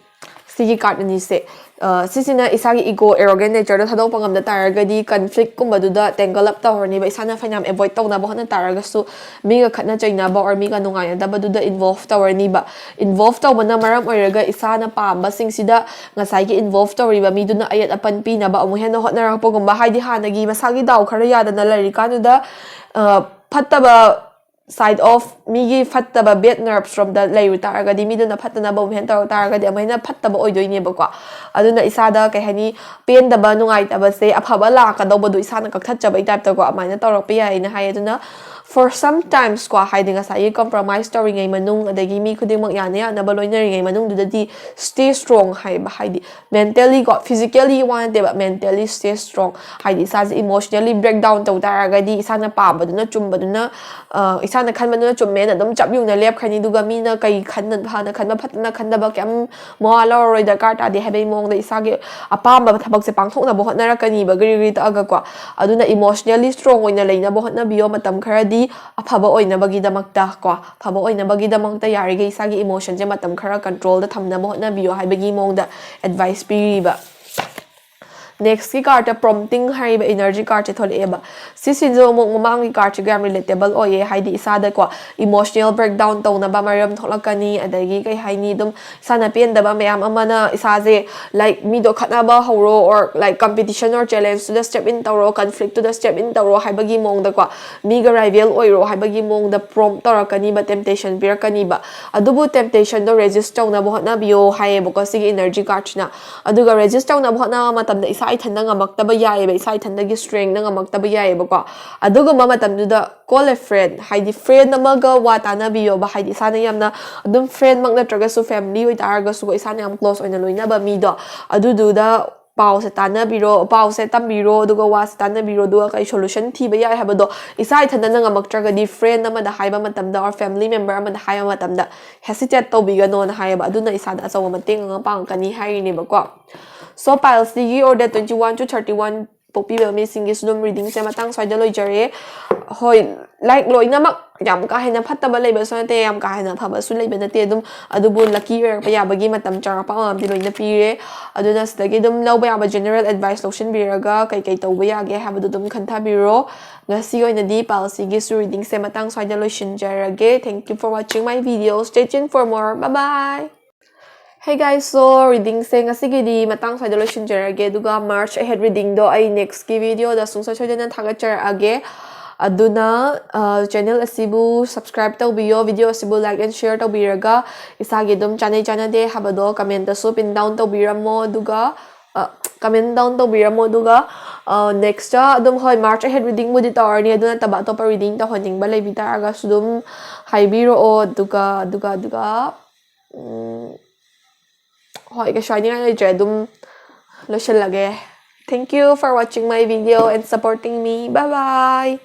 ꯁꯤꯒꯤ card ꯑꯅꯤꯁꯦ, ꯑ, ꯁꯤꯁꯤꯅ ꯏꯁꯥꯒꯤ ego, arrogant natureꯗꯣ ꯊꯥꯗꯣꯛꯄ ꯉꯝꯗ ꯇꯥꯔꯒꯗꯤ, conflictꯀꯨꯝꯕꯗꯨꯗ tangle up ꯇꯧꯔꯅꯤꯕ꯫ ꯏꯁꯥꯅ ꯐꯅꯌꯥꯝ avoid ꯇꯧꯅꯕ ꯍꯣꯠꯅ ꯇꯥꯔꯒꯁꯨ, ꯃꯤꯒ ꯈꯠꯅ ꯆꯩꯅꯕ or ꯃꯤꯒ ꯅꯨꯡꯉꯥꯏꯅꯗꯕꯗꯨꯗ involve ꯇꯧꯔꯅꯤꯕ꯫ Involve ꯇꯧꯕꯅ ꯃꯔꯝ ꯑꯣꯏꯔꯒ ꯏꯁꯥꯅ ꯄꯥꯝꯕꯁꯤꯡꯁꯤꯗ ꯉꯁꯥꯏꯒꯤ involve ꯇꯧꯔꯤꯕ ꯃꯤꯗꯨꯅ ꯑꯌꯦꯠ ꯑꯄꯟ ꯄꯤꯅꯕ ꯑꯃꯨꯛ ꯍꯦꯟꯅ ꯍꯣꯠꯅꯔꯛꯄꯒꯨꯝꯕ, ꯍꯥꯏꯗꯤ ꯍꯥꯟꯅꯒꯤ ꯃꯁꯥꯒꯤ ꯗꯥꯎ ꯈꯔ ꯌꯥꯗꯅ ꯂꯩꯔꯤꯀꯥꯟꯗꯨꯗ, ꯑ, ꯐꯠꯇꯕ side of ꯃꯤꯒꯤ ꯐꯠꯇꯕ bad nerves ꯔꯣꯝꯗ ꯂꯩꯔꯨ ꯇꯥꯔꯒꯗꯤ, ꯃꯤꯗꯨꯅ ꯐꯠꯇꯅꯕ ꯑꯃꯨꯛ ꯍꯦꯟꯅ ꯇꯧꯔꯛ ꯇꯥꯔꯒꯗꯤ, ꯑꯃꯨꯛ ꯍꯦꯟꯅ ꯐꯠꯇꯕ ꯑꯣꯏꯗꯣꯏꯅꯦꯕꯀꯣ꯫ ꯑꯗꯨꯅ ꯏꯁꯥꯗ, ꯀꯩ ꯍꯥꯏꯅꯤ, ꯄꯦꯟꯗꯕ, ꯅꯨꯡꯉꯥꯏꯇꯕꯁꯦ, ꯑꯐꯕ ꯂꯥꯛꯀꯗꯧꯕꯗꯣ ꯏꯁꯥꯅ ꯀꯛꯊꯠꯆꯕꯩ typeꯇꯀꯣ, ꯑꯗꯨꯃꯥꯏꯅ ꯇꯧꯔꯛꯄ ꯌꯥꯏꯅ ꯍꯥꯏ꯫ ꯑꯗꯨꯅ for sometimes ꯀꯣ, ꯍꯥꯏꯗꯤ ꯉꯁꯥꯏꯒꯤ compromise ꯇꯧꯔꯤꯉꯩ ꯃꯅꯨꯡ, ꯑꯗꯒꯤ ꯃꯤ ꯈꯨꯗꯤꯡꯃꯛ ꯌꯥꯅ ꯌꯥꯅꯕ ꯂꯣꯏꯅꯔꯤꯉꯩ ꯃꯅꯨꯡꯗꯨꯗꯗꯤ stay strong ꯍꯥꯏꯕ, ꯍꯥꯏꯗꯤ mentally ꯀꯣ, physically ꯋꯥ ꯅꯠꯇꯦꯕ, mentally stay strong꯫ ꯍꯥꯏꯗꯤ ꯏꯁꯥꯁꯦ emotionally breakdown ꯇꯧ ꯇꯥꯔꯒꯗꯤ, ꯏꯁꯥꯅ ꯄꯥꯝꯕꯗꯨꯅ, ꯆꯨꯝꯕꯗꯨꯅ, ꯑ, ꯏꯁꯥꯅ ꯈꯟꯕꯗꯨꯅ ꯆꯨꯝꯃꯦꯅ ꯑꯗꯨꯝ ꯆꯞ ꯌꯨꯡꯅ ꯂꯦꯞꯈ꯭ꯔꯅꯤ꯫ ꯑꯗꯨꯒ ꯃꯤꯅ ꯀꯩ ꯈꯟꯅ, ꯐꯅ ꯈꯟꯕ, ꯐꯠꯇꯅ ꯈꯟꯗꯕ ꯀꯩꯝ ꯃꯋꯥ ꯂꯧꯔꯔꯣꯏ, ꯗꯔꯀꯥꯔ ꯇꯥꯗꯦ ꯍꯥꯏꯕꯒꯤ ꯃꯑꯣꯡꯗ ꯏꯁꯥꯒꯤ ꯑꯄꯥꯝꯕ ꯊꯕꯛꯁꯦ ꯄꯥꯡꯊꯣꯛꯅꯕ ꯍꯣꯠꯅꯔꯛꯀꯅꯤꯕ, ꯒ꯭ꯔꯤ ꯒ꯭ꯔꯤ ꯇꯛꯑꯒꯀꯣ꯫ ꯑꯗꯨꯅ emotionally strong ꯑꯣꯏꯅ ꯂꯩꯅꯕ ꯍꯣꯠꯅꯕꯤꯌꯣ꯫ ꯃꯇꯝ ꯈꯔꯗꯤ ꯑꯐꯕ ꯑꯣꯏꯅꯕꯒꯤꯗꯃꯛꯇ ꯀꯣ, ꯑꯐꯕ ꯑꯣꯏꯅꯕꯒꯤꯗꯃꯛꯇ ꯌꯥꯔꯤꯈꯩ ꯏꯁꯥꯒꯤ emotionꯁꯦ ꯃꯇꯝ ꯈꯔ controlꯗ ꯊꯝꯅꯕ ꯍꯣꯠꯅꯕꯤꯌꯣ ꯍꯥꯏꯕꯒꯤ ꯃꯑꯣꯡꯗ advice ꯄꯤꯔꯤꯕ꯫ Nextꯀꯤ cardꯇ Prompting ꯍꯥꯏꯔꯤꯕ energy cardꯁꯦ ꯊꯣꯛꯂꯛꯑꯦꯕ꯫ ꯁꯤꯁꯤꯁꯨ ꯑꯃꯨꯛ ꯃꯃꯥꯡꯒꯤ cardꯁꯤꯒ ꯌꯥꯝ relatable ꯑꯣꯏꯌꯦ, ꯍꯥꯏꯗꯤ ꯏꯁꯥꯗꯀꯣ emotional breakdown ꯇꯧꯅꯕ ꯃꯔꯝ ꯊꯣꯛꯂꯛꯀꯅꯤ, ꯑꯗꯒꯤ ꯀꯩ ꯍꯥꯏꯅꯤ, ꯑꯗꯨꯝ ꯏꯁꯥꯅ ꯄꯦꯟꯗꯕ ꯃꯌꯥꯝ ꯑꯃꯅ ꯏꯁꯥꯁꯦ, like, ꯃꯤꯗꯣ ꯈꯠꯅꯕ ꯍꯧꯔꯣ, or, like, competition or challengeꯇꯨꯗ step in ꯇꯧꯔꯣ, conflictꯇꯨꯗ step in ꯇꯧꯔꯣ ꯍꯥꯏꯕꯒꯤ ꯃꯑꯣꯡꯗꯀꯣ, ꯃꯤꯒ rival ꯑꯣꯏꯔꯣ ꯍꯥꯏꯕꯒꯤ ꯃꯑꯣꯡꯗ prompt ꯇꯧꯔꯛꯀꯅꯤꯕ, temptation ꯄꯤꯔꯛꯀꯅꯤꯕ꯫ ꯑꯗꯨꯕꯨ temptationꯗꯣ resist ꯇꯧꯅꯕ ꯍꯣꯠꯅꯕꯤꯌꯣ ꯍꯥꯏꯌꯦꯕꯀꯣ ꯁꯤꯒꯤ energy cardꯁꯤꯅ꯫ ꯑꯗꯨꯒ resist ꯇꯧꯅꯕ ꯍꯣꯠꯅꯕ ꯃꯇꯝꯗ ꯏꯁꯥ ꯏꯊꯟꯗ ꯉꯝꯃꯛꯇꯕ ꯌꯥꯏꯑꯕ, ꯏꯁꯥ ꯏꯊꯟꯗꯒꯤ strengthꯅ ꯉꯝꯃꯛꯇꯕ ꯌꯥꯏꯑꯕꯀꯣ꯫ ꯑꯗꯨꯒꯨꯝꯕ ꯃꯇꯝꯗꯨꯗ call a friend, ꯍꯥꯏꯗꯤ friend ꯑꯃꯒ ꯋꯥ ꯇꯥꯅꯕꯤꯌꯣꯕ, ꯍꯥꯏꯗꯤ ꯏꯁꯥꯅ ꯌꯥꯝꯅ ꯑꯗꯨꯝ friendꯃꯛ ꯅꯠꯇ꯭ꯔꯒꯁꯨ family ꯑꯣꯏꯇꯥꯔꯒꯁꯨꯀꯣ, ꯏꯁꯥꯅ ꯌꯥꯝ close ꯑꯣꯏꯅ ꯂꯣꯏꯅꯕ ꯃꯤꯗꯣ, ꯑꯗꯨꯗꯨꯗ ꯄꯥꯎꯁꯦ ꯇꯥꯟꯅꯕꯤꯔꯣ, ꯄꯥꯎꯁꯦ ꯇꯝꯕꯤꯔꯣ, ꯑꯗꯨꯒ ꯋꯥꯁꯦ ꯇꯥꯟꯅꯕꯤꯔꯣ, ꯑꯗꯨꯒ ꯀꯩ solution ꯊꯤꯕ ꯌꯥꯏ ꯍꯥꯏꯕꯗꯣ ꯏꯁꯥ ꯏꯊꯟꯇꯅ ꯉꯝꯃꯛꯇ꯭ꯔꯒꯗꯤ friend ꯑꯃꯗ ꯍꯥꯏꯕ ꯃꯇꯝꯗ or family member ꯑꯃꯗ ꯍꯥꯏꯕ ꯃꯇꯝꯗ hesitate ꯇꯧꯕꯤꯒꯅꯣꯅ ꯍꯥꯏꯌꯦꯕ꯫ ꯑꯗꯨꯅ ꯏꯁꯥꯗ ꯑꯆꯧꯕ ꯃꯇꯦꯡ ꯑꯃ ꯄꯥꯡꯉꯛꯀꯅꯤ ꯍꯥꯏꯔꯤꯅꯦꯕꯀꯣ꯫ So, Pilesꯁꯤꯒꯤ order twenty one to thirty one ꯄꯣꯛꯄꯤꯕ ꯃꯤꯁꯤꯡꯒꯤꯁꯨ ꯑꯗꯨꯝ readingꯁꯦ ꯃꯇꯥꯡ ꯁ꯭ꯋꯥꯏꯗ ꯂꯣꯏꯖꯔꯦ꯫ ꯍꯣꯏ, like, ꯂꯣꯏꯅꯃꯛ ꯌꯥꯝ ꯀꯥ ꯍꯦꯟꯅ ꯐꯠꯇꯕ ꯂꯩꯕꯁꯨ ꯅꯠꯇꯦ, ꯌꯥꯝ ꯀꯥ ꯍꯦꯟꯅ ꯐꯕꯁꯨ ꯂꯩꯕ ꯅꯠꯇꯦ꯫ ꯑꯗꯨꯝ ꯑꯗꯨꯕꯨ lucky ꯑꯣꯏꯔꯛꯄ ꯌꯥꯕꯒꯤ ꯃꯇꯝ ꯆꯥꯎꯔꯥꯛꯄ ꯑꯃꯃꯝꯗꯤ ꯂꯣꯏꯅ ꯄꯤꯔꯦ꯫ ꯑꯗꯨꯅ ꯁꯤꯗꯒꯤ ꯑꯗꯨꯝ ꯂꯧꯕ ꯌꯥꯕ general advice ꯂꯧꯁꯤꯟꯕꯤꯔꯒ ꯀꯩꯀꯩ ꯇꯧꯕ ꯌꯥꯒꯦ ꯍꯥꯏꯕꯗꯨ ꯑꯗꯨꯝ ꯈꯟꯊꯕꯤꯔꯣ꯫ ꯉꯁꯤꯒꯤ ꯑꯣꯏꯅꯗꯤ Pilesꯁꯤꯒꯤꯁꯨ readingꯁꯦ ꯃꯇꯥꯡ ꯁ꯭ꯋꯥꯏꯗ ꯂꯣꯏꯁꯤꯟꯖꯔꯒꯦ꯫ Thank you for watching my video. Stay tuned for more. Bye bye. Hey guys, so readingꯁꯦ ꯉꯁꯤꯒꯤꯗꯤ ꯃꯇꯥꯡ ꯁ꯭ꯋꯥꯏꯗ ꯂꯣꯏꯁꯤꯟꯖꯔꯒꯦ, ꯑꯗꯨꯒ March ahead readingꯗꯣ ꯑꯩ nextꯀꯤ videoꯗ ꯁꯨꯡꯁꯣꯏ ꯁꯣꯏꯗꯅ ꯊꯥꯒꯠꯆꯔꯛꯑꯒꯦ꯫ ꯑꯗꯨꯅ channel ꯑꯁꯤꯕꯨ subscribe ꯇꯧꯕꯤꯌꯣ, video ꯑꯁꯤꯕꯨ like and share ꯇꯧꯕꯤꯔꯒ ꯏꯁꯥꯒꯤ ꯑꯗꯨꯝ ꯆꯥꯅꯩ ꯆꯥꯅꯗꯦ ꯍꯥꯏꯕꯗꯣ commentꯇꯁꯨ pin down ꯇꯧꯕꯤꯔꯝꯃꯣ, ꯑꯗꯨꯒ comment down ꯇꯧꯕꯤꯔꯝꯃꯣ꯫ ꯑꯗꯨꯒ nextꯇ ꯑꯗꯨꯝ, ꯍꯣꯏ, March ahead readingꯕꯨꯗꯤ ꯇꯧꯔꯅꯤ, ꯑꯗꯨ ꯅꯠꯇꯕ ꯑꯇꯣꯞꯄ reading ꯇꯧꯍꯟꯅꯤꯡꯕ ꯂꯩꯕꯤ ꯇꯥꯔꯒꯁꯨ ꯑꯗꯨꯝ ꯍꯥꯏꯕꯤꯔꯛꯑꯣ꯫ ꯑꯗꯨꯒ ꯑꯗꯨꯒ ꯑꯗꯨꯒ ꯎꯝ, ꯍꯣꯏ, ꯀꯩꯁꯨ ꯍꯥꯏꯅꯤꯡꯉꯥꯏ ꯂꯩꯇ꯭ꯔꯦ, ꯑꯗꯨꯝ ꯂꯣꯏꯁꯤꯜꯂꯒꯦ꯫ Thank you for watching my video and supporting me. Bye bye.